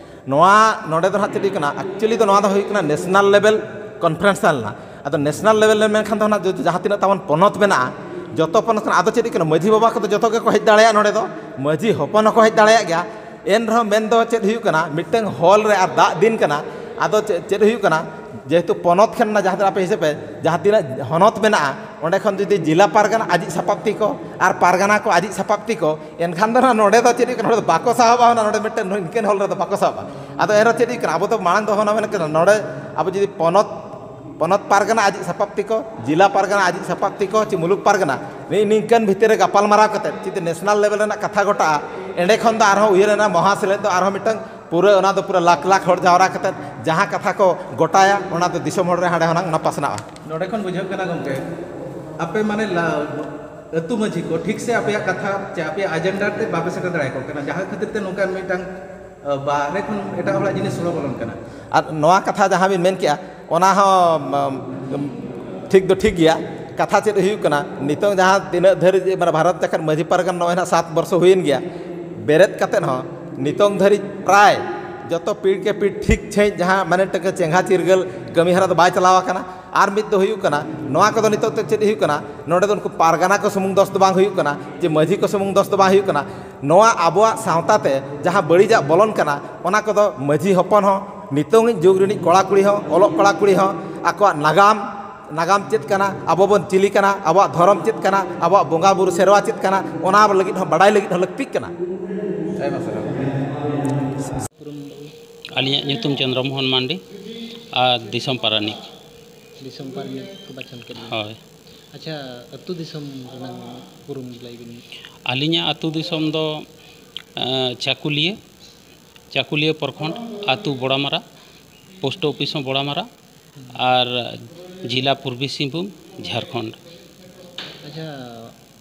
ᱱᱚᱣᱟ ᱱᱚᱰᱮ ᱫᱚ ᱦᱟᱸᱜ ᱪᱮᱫ ᱦᱩᱭᱩᱜ ᱠᱟᱱᱟ, actually ᱫᱚ ᱱᱚᱣᱟ ᱫᱚ ᱦᱩᱭᱩᱜ ᱠᱟᱱᱟ ᱱᱮᱥᱱᱟᱞ ᱞᱮᱵᱮᱞ ᱠᱚᱱᱯᱷᱟᱨᱮᱱᱥ ᱛᱟᱦᱮᱸ ᱞᱮᱱᱟ᱾ ᱟᱫᱚ ᱱᱮᱥᱱᱟᱞ ᱞᱮᱵᱮᱞ ᱨᱮ ᱢᱮᱱᱠᱷᱟᱱ ᱫᱚ ᱦᱟᱸᱜ ᱡᱚᱛᱚ ᱡᱟᱦᱟᱸ ᱛᱤᱱᱟᱹᱜ ᱛᱟᱵᱚᱱ ᱯᱚᱱᱚᱛ ᱢᱮᱱᱟᱜᱼᱟ, ᱡᱚᱛᱚ ᱯᱚᱱᱚᱛ ᱠᱷᱚᱱ ᱟᱫᱚ ᱪᱮᱫ ᱦᱩᱭᱩᱜ ᱠᱟᱱᱟ, ᱢᱟᱹᱡᱷᱤ ᱵᱟᱵᱟ ᱠᱚᱫᱚ ᱡᱚᱛᱚ ᱜᱮᱠᱚ ᱦᱮᱡ ᱫᱟᱲᱮᱭᱟᱜᱼᱟ ᱱᱚᱰᱮ ᱫᱚ, ᱢᱟᱹᱡᱷᱤ ᱦᱚᱯᱚᱱ ᱦᱚᱸᱠᱚ ᱦᱮᱡ ᱫᱟᱲᱮᱭᱟᱜ ᱜᱮᱭᱟ᱾ ᱮᱱ ᱨᱮᱦᱚᱸ ᱢᱮᱱ ᱫᱚ ᱪᱮᱫ ᱦᱩᱭᱩᱜ ᱠᱟᱱᱟ, ᱢᱤᱫᱴᱟᱝ ᱦᱚᱞ ᱨᱮ ᱟᱨ ᱫᱟᱜ ᱫᱤᱱ ᱠᱟᱱᱟ, ᱟᱫᱚ ᱪᱮᱫ, ᱪᱮᱫ ᱦᱩᱭᱩᱜ ᱠᱟᱱᱟ, ᱡᱮᱦᱮᱛᱩ ᱯᱚᱱᱚᱛ ᱠᱷᱚᱱ ᱡᱟᱦᱟᱸ ᱛᱤᱱᱟᱹᱜ ᱟᱯᱮ ᱦᱤᱥᱟᱹᱵ ᱯᱮ, ᱡᱟᱦᱟᱸ ᱛᱤᱱᱟᱹᱜ ᱦᱚᱱᱚᱛ ᱢᱮᱱᱟᱜᱼᱟ, ᱚᱸᱰᱮ ᱠᱷᱚᱱ ᱡᱩᱫᱤ ᱡᱮᱞᱟ ᱯᱟᱨᱜᱟᱱᱟ ᱟᱡᱤᱡ ᱥᱟᱯᱟᱵ ᱛᱤ ᱠᱚ ᱟᱨ ᱯᱟᱨᱜᱟᱱᱟ ᱠᱚ ᱟᱡᱤᱡ ᱥᱟᱯᱟᱵ ᱛᱤ ᱠᱚ, ᱮᱱᱠᱷᱟᱱ ᱫᱚ ᱱᱟᱦᱟᱜ ᱱᱚᱰᱮ ᱫᱚ ᱪᱮᱫ ᱦᱩᱭᱩᱜ ᱠᱟᱱᱟ, ᱱᱚᱰᱮ ᱫᱚ ᱵᱟᱠᱚ ᱥᱟᱦᱚᱵᱼᱟ, ᱚᱱᱟ ᱱᱚᱰᱮ ᱢᱤᱫᱴᱮᱱ ᱱᱤᱝᱠᱟᱹᱱ ᱦᱚᱞ ᱨᱮᱫᱚ ᱵᱟᱠᱚ ᱥᱟᱦᱚᱵᱼᱟ᱾ ᱟᱫᱚ ᱮᱱᱨᱮᱦᱚᱸ ᱪᱮᱫ ᱦᱩᱭᱩᱜ ᱠᱟᱱᱟ, ᱟᱵᱚ ᱫᱚ ᱢᱟᱲᱟᱝ ᱫᱚ ᱚᱱᱟ ᱢᱮᱱ ᱠᱟᱱᱟ, ᱱᱚᱰᱮ ᱟᱵᱚ ᱡᱩᱫᱤ ᱯᱚᱱᱚᱛ, ᱯᱚᱱᱚᱛ ᱯᱟᱨᱜᱟᱱᱟ ᱟᱡᱤᱡ ᱥᱟᱯᱟᱵ ᱛᱤ ᱠᱚ, ᱡᱮᱞᱟ ᱯᱟᱨᱜᱟᱱᱟ ᱟᱡᱤᱡ ᱥᱟᱯᱟᱵ ᱛᱤ ᱠᱚ, ᱪᱮ ᱢᱩᱞᱩᱠ ᱯᱟᱨᱜᱟᱱᱟ, ᱱᱤ-, ᱱᱤᱝᱠᱟᱹᱱ ᱵᱷᱤᱛᱤᱨ ᱨᱮ ᱜᱟᱯᱟᱞ ᱢᱟᱨᱟᱣ ᱠᱟᱛᱮᱫ ᱡᱩᱫᱤ ᱱᱮᱥᱱᱟᱞ ᱞᱮᱵᱮᱞ ᱨᱮᱱᱟᱜ ᱠᱟᱛᱷᱟ ᱜᱚᱴᱟᱜᱼᱟ, ᱮᱸᱰᱮ ᱠᱷᱚᱱ ᱫᱚ ᱟᱨᱦᱚᱸ ᱩᱭᱦᱟᱹᱨ ᱮᱱᱟ ᱢᱚᱦᱟᱥᱮᱞᱮᱫ ᱫᱚ ᱟᱨᱦᱚᱸ ᱢᱤᱫᱴᱟᱝ ᱯᱩᱨᱟᱹ ᱚᱱᱟ ᱫᱚ ᱯᱩᱨᱟᱹ ᱞᱟᱠᱷ ᱞᱟᱠᱷ ᱦᱚᱲ ᱡᱟᱣᱨᱟ ᱠᱟᱛᱮᱫ ᱡᱟᱦᱟᱸ ᱠᱟᱛᱷᱟ ᱠᱚ ᱜᱚᱴᱟᱭᱟ, ᱚᱱᱟ ᱫᱚ ᱫᱤᱥᱚᱢ ᱦᱚᱲ ᱨᱮ ᱦᱟᱸᱰᱮ ᱦᱚᱸ ᱱᱟᱝ ᱚᱱᱟ ᱯᱟᱥᱱᱟᱜᱼᱟ᱾ ᱱᱚᱰᱮ ᱠᱷᱚᱱ ᱵᱩᱡᱷᱟᱹᱜ ᱠᱟᱱᱟ ᱜᱚᱢᱠᱮ, ᱟᱯᱮ ᱢᱟᱱᱮ ᱞᱟ-, ᱟᱹᱛᱩ ᱢᱟᱹᱡᱷᱤ ᱠᱚ ᱴᱷᱤᱠ ᱥᱮ ᱟᱯᱮᱭᱟᱜ ᱠᱟᱛᱷᱟ ᱪᱮ ᱟᱯᱮᱭᱟᱜ ᱟᱡᱮᱱᱰᱟ ᱛᱮ ᱵᱟᱯᱮ ᱥᱮᱴᱮᱨ ᱫᱟᱲᱮᱭᱟᱠᱚ ᱠᱟᱱᱟ, ᱡᱟᱦᱟᱸ ᱠᱷᱟᱹᱛᱤᱨ ᱛᱮ ᱱᱚᱝᱠᱟᱱ ᱢᱤᱫᱴᱟᱝ, ᱟ, ᱵᱟᱦᱨᱮ ᱠᱷᱚᱱ ᱮᱴᱟᱜ ᱦᱚᱲᱟᱜ ᱡᱤᱱᱤᱥ ᱥᱚᱲᱚ ᱵᱚᱞᱚᱱ ᱠᱟᱱᱟ᱾ ᱟᱨ ᱱᱚᱣᱟ ᱠᱟᱛᱷᱟ ᱡᱟᱦᱟᱸ ᱵᱤᱱ ᱢᱮᱱ ᱠᱮᱜᱼᱟ, ᱚᱱᱟ ᱦᱚᱸ, ᱩᱢ, ᱴᱷᱤᱠ ᱫᱚ ᱴᱷᱤᱠ ᱜᱮᱭᱟ᱾ ᱠᱟᱛᱷᱟ ᱪᱮᱫ ᱦᱩᱭᱩᱜ ᱠᱟᱱᱟ, ᱱᱤᱛᱚᱝ ᱡᱟᱦᱟᱸ ᱛᱤᱱᱟᱹᱜ ᱫᱷᱟᱹᱨᱤᱡ ᱢᱟᱱᱮ ᱵᱷᱟᱨᱚᱛ ᱡᱟᱠᱟᱛ ᱢᱟᱹᱡᱷᱤ ᱯᱟᱨᱜᱟᱱᱟ ᱱᱚᱜᱼᱚᱭ ᱱᱟᱦᱟᱜ ᱥᱟᱛ ᱵᱚᱨᱥᱚ ᱦᱩᱭᱮᱱ ᱜᱮᱭᱟ, ᱵᱮᱨᱮᱫ ᱠᱟᱛᱮᱫ ᱦᱚᱸ ᱱᱤᱛᱚᱝ ᱫᱷᱟᱹᱨᱤᱡ ᱯᱨᱟᱭ ᱡᱚᱛᱚ ᱯᱤᱲ ᱠᱮ ᱯᱤᱲ ᱴᱷᱤᱠ ᱥᱟᱺᱦᱤᱡ ᱡᱟᱦᱟᱸ ᱢᱟᱱᱮ ᱴᱟᱠᱟ ᱪᱮᱸᱜᱷᱟ ᱪᱤᱨᱜᱟᱹᱞ ᱠᱟᱹᱢᱤ ᱦᱚᱨᱟ ᱫᱚ ᱵᱟᱭ ᱪᱟᱞᱟᱣ ᱟᱠᱟᱱᱟ᱾ ᱟᱨ ᱢᱤᱫ ᱫᱚ ᱦᱩᱭᱩᱜ ᱠᱟᱱᱟ, ᱱᱚᱣᱟ ᱠᱚᱫᱚ ᱱᱤᱛᱚᱜ ᱛᱮ ᱪᱮᱫ ᱦᱩᱭᱩᱜ ᱠᱟᱱᱟ, ᱱᱚᱰᱮ ᱫᱚ ᱩᱱᱠᱩ ᱯᱟᱨᱜᱟᱱᱟ ᱠᱚ ᱥᱩᱢᱩᱝ ᱫᱚᱥ ᱫᱚ ᱵᱟᱝ ᱦᱩᱭᱩᱜ ᱠᱟᱱᱟ, ᱡᱮ ᱢᱟᱹᱡᱷᱤ ᱠᱚ ᱥᱩᱢᱩᱝ ᱫᱚᱥ ᱫᱚ ᱵᱟᱝ ᱦᱩᱭᱩᱜ ᱠᱟᱱᱟ᱾ ᱱᱚᱣᱟ ᱟᱵᱚᱣᱟᱜ ᱥᱟᱶᱛᱟ ᱛᱮ ᱡᱟᱦᱟᱸ ᱵᱟᱹᱲᱤᱡᱟᱜ ᱵᱚᱞᱚᱱ ᱠᱟᱱᱟ, ᱚᱱᱟ ᱠᱚᱫᱚ ᱢᱟᱹᱡᱷᱤ ᱦᱚᱯᱚᱱ ᱦᱚᱸ, ᱱᱤᱛᱚᱝᱤᱡ ᱡᱩᱜᱽ ᱨᱤᱱᱤᱡ ᱠᱚᱲᱟ ᱠᱩᱲᱤ ᱦᱚᱸ, ᱚᱞᱚᱜ ᱠᱚᱲᱟ ᱠᱩᱲᱤ ᱦᱚᱸ ᱟᱠᱚᱣᱟᱜ ᱱᱟᱜᱟᱢ, ᱱᱟᱜᱟᱢ ᱪᱮᱫ ᱠᱟᱱᱟ, ᱟᱵᱚ ᱵᱚᱱ ᱪᱤᱞᱤ ᱠᱟᱱᱟ, ᱟᱵᱚᱣᱟᱜ ᱫᱷᱚᱨᱚᱢ ᱪᱮᱫ ᱠᱟᱱᱟ, ᱟᱵᱚᱣᱟᱜ ᱵᱚᱸᱜᱟ ᱵᱩᱨᱩ ᱥᱮᱨᱣᱟ ᱪᱮᱫ ᱠᱟᱱᱟ, ᱚᱱᱟ ᱞᱟᱹᱜᱤᱫ ᱦᱚᱸ ᱵᱟᱰᱟᱭ ᱞᱟᱹᱜᱤᱫ ᱦᱚᱸ ᱞᱟᱹᱠᱛᱤᱜ ᱠᱟᱱᱟ᱾ ᱟᱭᱢᱟ ᱥᱟᱨᱦᱟᱣ᱾ ᱟᱹᱞᱤᱧᱟᱜ ᱧᱩᱛᱩᱢ ᱪᱚᱱᱫᱨᱚ ᱢᱳᱦᱚᱱ ᱢᱟᱱᱰᱤ ᱟᱨ ᱫᱤᱥᱚᱢ ᱯᱟᱨᱟᱱᱤᱠ᱾ ᱫᱤᱥᱚᱢ ᱯᱟᱨᱟᱱᱤᱠ ᱠᱚ ᱵᱟᱪᱷᱚᱱ ᱠᱮᱫ ᱵᱤᱱᱟ᱾ ᱦᱳᱭ᱾ ᱟᱪᱪᱷᱟ, ᱟᱹᱛᱩ ᱫᱤᱥᱚᱢ ᱨᱮᱱᱟᱜ ᱩᱯᱨᱩᱢ ᱞᱟᱹᱭ ᱵᱤᱱ᱾ ᱟᱹᱞᱤᱧᱟᱜ ᱟᱹᱛᱩ ᱫᱤᱥᱚᱢ ᱫᱚ, ᱮᱸ, ᱪᱟᱹᱠᱩᱞᱤᱭᱟᱹ, ᱪᱟᱹᱠᱩᱞᱤᱭᱟᱹ ᱯᱨᱚᱠᱷᱚᱸᱰ, ᱟᱹᱛᱩ ᱵᱚᱲᱟᱢᱟᱨᱟ, ᱯᱳᱥᱴ ᱚᱯᱷᱤᱥ ᱦᱚᱸ ᱵᱚᱲᱟᱢᱟᱨᱟ, ᱟᱨ ᱡᱮᱞᱟ ᱯᱩᱨᱵᱤ ᱥᱤᱝᱵᱷᱩᱢ, ᱡᱷᱟᱲᱠᱷᱚᱸᱰ᱾ ᱟᱪᱪᱷᱟ,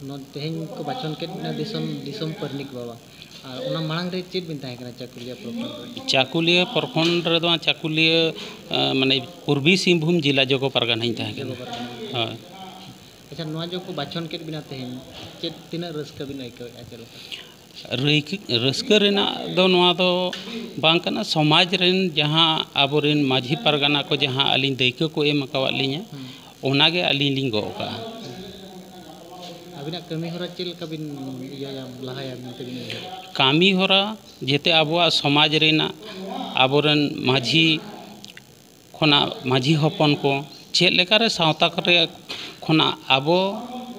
ᱱᱚ-, ᱛᱮᱦᱮᱧ ᱠᱚ ᱵᱟᱪᱷᱚᱱ ᱠᱮᱫ ᱵᱤᱱᱟ ᱫᱤᱥᱚᱢ, ᱫᱤᱥᱚᱢ ᱯᱟᱨᱟᱱᱤᱠ ᱵᱟᱵᱟ, ᱟᱨ ᱚᱱᱟ ᱢᱟᱲᱟᱝ ᱨᱮ ᱪᱮᱫ ᱵᱤᱱ ᱛᱟᱦᱮᱸ ᱠᱟᱱᱟ ᱪᱟᱹᱠᱩᱞᱤᱭᱟᱹ ᱯᱨᱚᱠᱷᱚᱸᱰ ᱨᱮ? ᱪᱟᱹᱠᱩᱞᱤᱭᱟᱹ ᱯᱨᱚᱠᱷᱚᱸᱰ ᱨᱮᱫᱚ ᱪᱟᱹᱠᱩᱞᱤᱭᱟᱹ, ᱮᱸ, ᱢᱟᱱᱮ ᱯᱩᱨᱵᱤ ᱥᱤᱝᱵᱷᱩᱢ ᱡᱮᱞᱟ ᱡᱚᱜᱚ ᱯᱟᱨᱜᱟᱱᱟᱧ ᱛᱟᱦᱮᱸ ᱠᱟᱱᱟ᱾ ᱡᱚᱜᱚ ᱯᱟᱨᱜᱟᱱᱟ᱾ ᱦᱳᱭ᱾ ᱟᱪᱪᱷᱟ, ᱱᱚᱣᱟ ᱡᱚ ᱠᱚ ᱵᱟᱪᱷᱚᱱ ᱠᱮᱫ ᱵᱤᱱᱟ ᱛᱮᱦᱮᱧ, ᱪᱮᱫ, ᱛᱤᱱᱟᱹᱜ ᱨᱟᱹᱥᱠᱟᱹ ᱵᱤᱱ ᱟᱹᱭᱠᱟᱹᱣᱮᱫᱼᱟ, ᱪᱮᱫ ᱞᱮᱠᱟ? ᱨᱟᱹᱭᱠᱟᱹ-, ᱨᱟᱹᱥᱠᱟᱹ ᱨᱮᱱᱟᱜ ᱫᱚ ᱱᱚᱣᱟ ᱫᱚ ᱵᱟᱝ ᱠᱟᱱᱟ᱾ ᱥᱚᱢᱟᱡᱽ ᱨᱮᱱ ᱡᱟᱦᱟᱸ ᱟᱵᱚᱨᱮᱱ ᱢᱟᱹᱡᱷᱤ ᱯᱟᱨᱜᱟᱱᱟ ᱠᱚ ᱡᱟᱦᱟᱸ ᱟᱹᱞᱤᱧ ᱫᱟᱹᱭᱠᱟᱹ ᱠᱚ ᱮᱢ ᱟᱠᱟᱣᱟᱫ ᱞᱤᱧᱟᱹ, ᱦᱩᱸ᱾ ᱚᱱᱟᱜᱮ ᱟᱹᱞᱤᱧ ᱞᱤᱧ ᱜᱚᱜ ᱟᱠᱟᱜᱼᱟ᱾ ᱟᱹᱵᱤᱱᱟᱜ ᱠᱟᱹᱢᱤ ᱦᱚᱨᱟ ᱪᱮᱫ ᱞᱮᱠᱟ ᱵᱤᱱ ᱤᱭᱟᱹᱭᱟ, ᱞᱟᱦᱟᱭᱟ ᱢᱮᱱᱛᱮ ᱵᱤᱱ ᱩᱭᱦᱟᱹᱨᱟ? ᱠᱟᱹᱢᱤ ᱦᱚᱨᱟ ᱡᱟᱛᱮ ᱟᱵᱚᱣᱟᱜ ᱥᱚᱢᱟᱡᱽ ᱨᱮᱱᱟᱜ, ᱟᱵᱚᱨᱮᱱ ᱢᱟᱹᱡᱷᱤ ᱠᱷᱚᱱᱟᱜ ᱢᱟᱹᱡᱷᱤ ᱦᱚᱯᱚᱱ ᱠᱚ ᱪᱮᱫ ᱞᱮᱠᱟᱨᱮ ᱥᱟᱶᱛᱟ ᱠᱚᱨᱮ ᱠᱷᱚᱱᱟᱜ ᱟᱵᱚ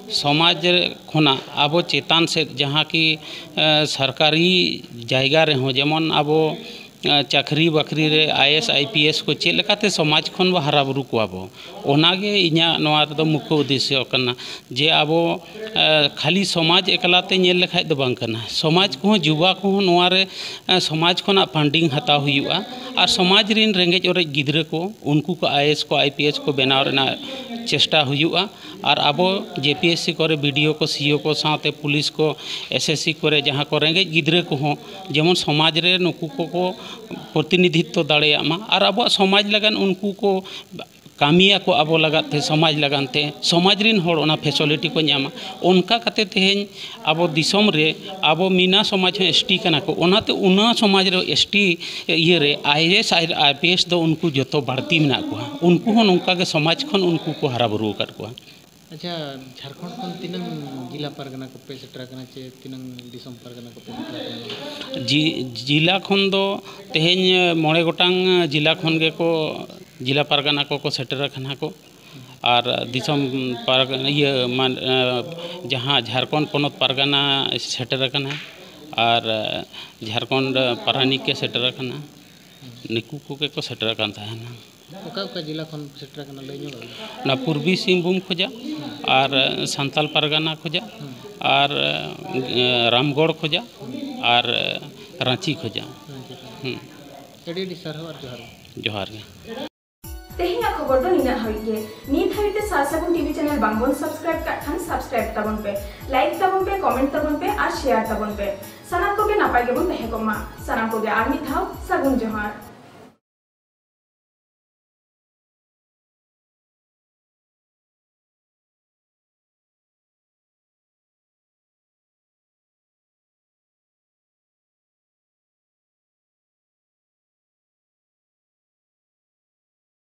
ᱥᱚᱢᱟᱡᱽ ᱨᱮ ᱠᱷᱚᱱᱟᱜ ᱟᱵᱚ ᱪᱮᱛᱟᱱ ᱥᱮᱫ ᱡᱟᱦᱟᱸ ᱠᱤ, ᱮ, ᱥᱚᱨᱠᱟᱨᱤ ᱡᱟᱭᱜᱟ ᱨᱮᱦᱚᱸ ᱡᱮᱢᱚᱱ ᱟᱵᱚ, ᱮ, ᱪᱟᱹᱠᱨᱤ ᱵᱟᱹᱠᱨᱤ ᱨᱮ I A S, I P S ᱠᱚ ᱪᱮᱫ ᱞᱮᱠᱟᱛᱮ ᱥᱚᱢᱟᱡᱽ ᱠᱷᱚᱱ ᱵᱚ ᱦᱟᱨᱟ ᱵᱩᱨᱩ ᱠᱚᱣᱟ ᱵᱚ, ᱚᱱᱟᱜᱮ ᱤᱧᱟᱹᱜ ᱱᱚᱣᱟ ᱨᱮᱫᱚ ᱢᱩᱠᱷᱭᱚ ᱩᱫᱽᱫᱮᱥᱥᱚ ᱠᱟᱱᱟ᱾ ᱡᱮ ᱟᱵᱚ, ᱮ, ᱠᱷᱟᱹᱞᱤ ᱥᱚᱢᱟᱡᱽ ᱮᱠᱞᱟ ᱛᱮ ᱧᱮᱞ ᱞᱮᱠᱷᱟᱡ ᱫᱚ ᱵᱟᱝ ᱠᱟᱱᱟ, ᱥᱚᱢᱟᱡᱽ ᱠᱚᱦᱚᱸ, ᱡᱩᱵᱟ ᱠᱚᱦᱚᱸ ᱱᱚᱣᱟ ᱨᱮ, ᱮ, ᱥᱚᱢᱟᱡᱽ ᱠᱷᱚᱱᱟᱜ ᱯᱷᱟᱱᱰᱤᱝ ᱦᱟᱛᱟᱣ ᱦᱩᱭᱩᱜᱼᱟ᱾ ᱟᱨ ᱥᱚᱢᱟᱡᱽ ᱨᱮᱱ ᱨᱮᱸᱜᱮᱡ ᱚᱨᱮᱡ ᱜᱤᱫᱽᱨᱟᱹ ᱠᱚ, ᱩᱱᱠᱩ ᱠᱚ ᱟᱭ ᱮ ᱮᱥ ᱠᱚ, ᱟᱭ ᱯᱤ ᱮᱥ ᱠᱚ ᱵᱮᱱᱟᱣ ᱨᱮᱱᱟᱜ ᱪᱮᱥᱴᱟ ᱦᱩᱭᱩᱜᱼᱟ᱾ ᱟᱨ ᱟᱵᱚ ᱡᱮ ᱯᱤ ᱮᱥ ᱥᱤ ᱠᱚᱨᱮ ᱵᱤ ᱰᱤ ᱳ ᱠᱚ, ᱥᱤ ᱤ ᱳ ᱠᱚ ᱥᱟᱶᱛᱮ ᱯᱩᱞᱤᱥ ᱠᱚ, ᱮᱥ ᱮᱥ ᱥᱤ ᱠᱚᱨᱮ ᱡᱟᱦᱟᱸ ᱠᱚ ᱨᱮᱸᱜᱮᱡ ᱜᱤᱫᱽᱨᱟᱹ ᱠᱚᱦᱚᱸ ᱡᱮᱢᱚᱱ ᱥᱚᱢᱟᱡᱽ ᱨᱮ ᱱᱩᱠᱩ ᱠᱚᱠᱚ ᱯᱨᱚᱛᱤᱱᱤᱫᱷᱤᱛᱛᱚ ᱫᱟᱲᱮᱭᱟᱜ ᱢᱟ᱾ ᱟᱨ ᱟᱵᱚᱣᱟᱜ ᱥᱚᱢᱟᱡᱽ ᱞᱟᱹᱜᱤᱫ ᱩᱱᱠᱩ ᱠᱚ ᱠᱟᱹᱢᱤᱭᱟᱠᱚ ᱟᱵᱚ ᱞᱟᱜᱟᱫ ᱛᱮ, ᱥᱚᱢᱟᱡᱽ ᱞᱟᱜᱟᱱ ᱛᱮ, ᱥᱚᱢᱟᱡᱽ ᱨᱮᱱ ᱦᱚᱲ ᱚᱱᱟ ᱯᱷᱮᱥᱤᱞᱤᱴᱤ ᱠᱚ ᱧᱟᱢᱟ᱾ ᱚᱱᱠᱟ ᱠᱟᱛᱮ ᱛᱮᱦᱮᱧ ᱟᱵᱚ ᱫᱤᱥᱚᱢ ᱨᱮ ᱟᱵᱚ ᱢᱤᱱᱟ ᱥᱚᱢᱟᱡᱽ ᱦᱚᱸ ᱮᱥ ᱴᱤ ᱠᱟᱱᱟ ᱠᱚ, ᱚᱱᱟᱛᱮ ᱚᱱᱟ ᱥᱚᱢᱟᱡᱽ ᱨᱮ ᱮᱥ ᱴᱤ ᱤᱭᱟᱹ ᱨᱮ ᱟᱭ ᱮ ᱮᱥ ᱟᱨ ᱟᱭ ᱯᱤ ᱮᱥ ᱫᱚ ᱩᱱᱠᱩ ᱡᱚᱛᱚ ᱵᱟᱹᱲᱛᱤ ᱢᱮᱱᱟᱜ ᱠᱚᱣᱟ᱾ ᱩᱱᱠᱩ ᱦᱚᱸ ᱱᱚᱝᱠᱟ ᱜᱮ ᱥᱚᱢᱟᱡᱽ ᱠᱷᱚᱱ ᱩᱱᱠᱩ ᱠᱚ ᱦᱟᱨᱟ ᱵᱩᱨᱩ ᱟᱠᱟᱫ ᱠᱚᱣᱟ᱾ ᱟᱪᱪᱷᱟ, ᱡᱷᱟᱲᱠᱷᱚᱸᱰ ᱠᱷᱚᱱ ᱛᱤᱱᱟᱹᱝ ᱡᱮᱞᱟ ᱯᱟᱨᱜᱟᱱᱟ ᱠᱚᱯᱮ ᱥᱮᱴᱮᱨ ᱟᱠᱟᱱᱟ, ᱪᱮ ᱛᱤᱱᱟᱹᱝ ᱫᱤᱥᱚᱢ ᱯᱟᱨᱜᱟᱱᱟ ᱠᱚᱯᱮ ᱥᱮᱴᱮᱨ ᱟᱠᱟᱱᱟ? ᱡᱤ-, ᱡᱮᱞᱟ ᱠᱷᱚᱱ ᱫᱚ ᱛᱮᱦᱮᱧ ᱢᱚᱬᱮ ᱜᱚᱴᱟᱝ ᱡᱮᱞᱟ ᱠᱷᱚᱱ ᱜᱮᱠᱚ, ᱡᱮᱞᱟ ᱯᱟᱨᱜᱟᱱᱟ ᱠᱚᱠᱚ ᱥᱮᱴᱮᱨ ᱟᱠᱟᱱᱟ ᱠᱚ᱾ ᱟᱨ ᱫᱤᱥᱚᱢ ᱯᱟᱨᱜᱟᱱᱟ, ᱤᱭᱟᱹ, ᱢᱟᱱ-, ᱮ, ᱡᱟᱦᱟᱸ ᱡᱷᱟᱲᱠᱷᱚᱸᱰ ᱯᱚᱱᱚᱛ ᱯᱟᱨᱜᱟᱱᱟ ᱥᱮᱴᱮᱨ ᱟᱠᱟᱱᱟ, ᱟᱨ ᱡᱷᱟᱲᱠᱷᱚᱸᱰ ᱯᱟᱨᱟᱱᱤᱠ ᱮ ᱥᱮᱴᱮᱨ ᱟᱠᱟᱱᱟ᱾ ᱱᱩᱠᱩ ᱠᱚᱜᱮ ᱠᱚ ᱥᱮᱴᱮᱨ ᱟᱠᱟᱱ ᱛᱟᱦᱮᱱᱟ᱾ ᱚᱠᱟ ᱚᱠᱟ ᱡᱮᱞᱟ ᱠᱷᱚᱱ ᱥᱮᱴᱮᱨ ᱟᱠᱟᱱᱟ, ᱞᱟᱹᱭ ᱧᱚᱜ ᱟᱵᱤᱱ? ᱚᱱᱟ ᱯᱩᱨᱵᱤ ᱥᱤᱝᱵᱷᱩᱢ ᱠᱷᱚᱡᱟᱜ, ᱟᱨ ᱥᱟᱱᱛᱟᱞ ᱯᱟᱨᱜᱟᱱᱟ ᱠᱷᱚᱡᱟᱜ, ᱟᱨ ᱨᱟᱢᱜᱚᱲ ᱠᱷᱚᱡᱟᱜ, ᱟᱨ ᱨᱟᱸᱪᱤ ᱠᱷᱚᱡᱟᱜ᱾ ᱦᱩᱸ᱾ ᱟᱹᱰᱤ ᱟᱹᱰᱤ ᱥᱟᱨᱦᱟᱣ ᱟᱨ ᱡᱚᱦᱟᱨ ᱜᱮ᱾ ᱡᱚᱦᱟᱨ ᱜᱮ᱾ ᱛᱮᱦᱮᱧᱟᱜ ᱠᱷᱚᱵᱚᱨ ᱫᱚ ᱱᱤᱱᱟᱹᱜ ᱦᱟᱹᱵᱤᱡ ᱜᱮ᱾ ᱱᱤᱛ ᱦᱟᱹᱵᱤᱡ ᱛᱮ ᱥᱟᱨ ᱥᱟᱹᱜᱩᱱ ᱴᱤᱵᱷᱤ ᱪᱮᱱᱮᱞ ᱵᱟᱝᱵᱚᱱ ᱥᱟᱵᱥᱠᱨᱟᱭᱤᱵ ᱠᱟᱜ ᱠᱷᱟᱱ ᱥᱟᱵᱥᱠᱨᱟᱭᱤᱵ ᱛᱟᱵᱚᱱ ᱯᱮ, ᱞᱟᱭᱤᱠ ᱛᱟᱵᱚᱱ ᱯᱮ, ᱠᱚᱢᱮᱱᱴ ᱛᱟᱵᱚᱱ ᱯᱮ ᱟᱨ ᱥᱮᱭᱟᱨ ᱛᱟᱵᱚᱱ ᱯᱮ᱾ ᱥᱟᱱᱟᱢ ᱠᱚᱜᱮ ᱱᱟᱯᱟᱭ ᱜᱮᱵᱚᱱ ᱛᱟᱦᱮᱸ ᱠᱚᱜ ᱢᱟ᱾ ᱥᱟᱱᱟᱢ ᱠᱚᱜᱮ ᱟᱨ ᱢᱤᱫ ᱫᱷᱟᱣ ᱥᱟᱹᱜᱩᱱ ᱡᱚᱦᱟᱨ᱾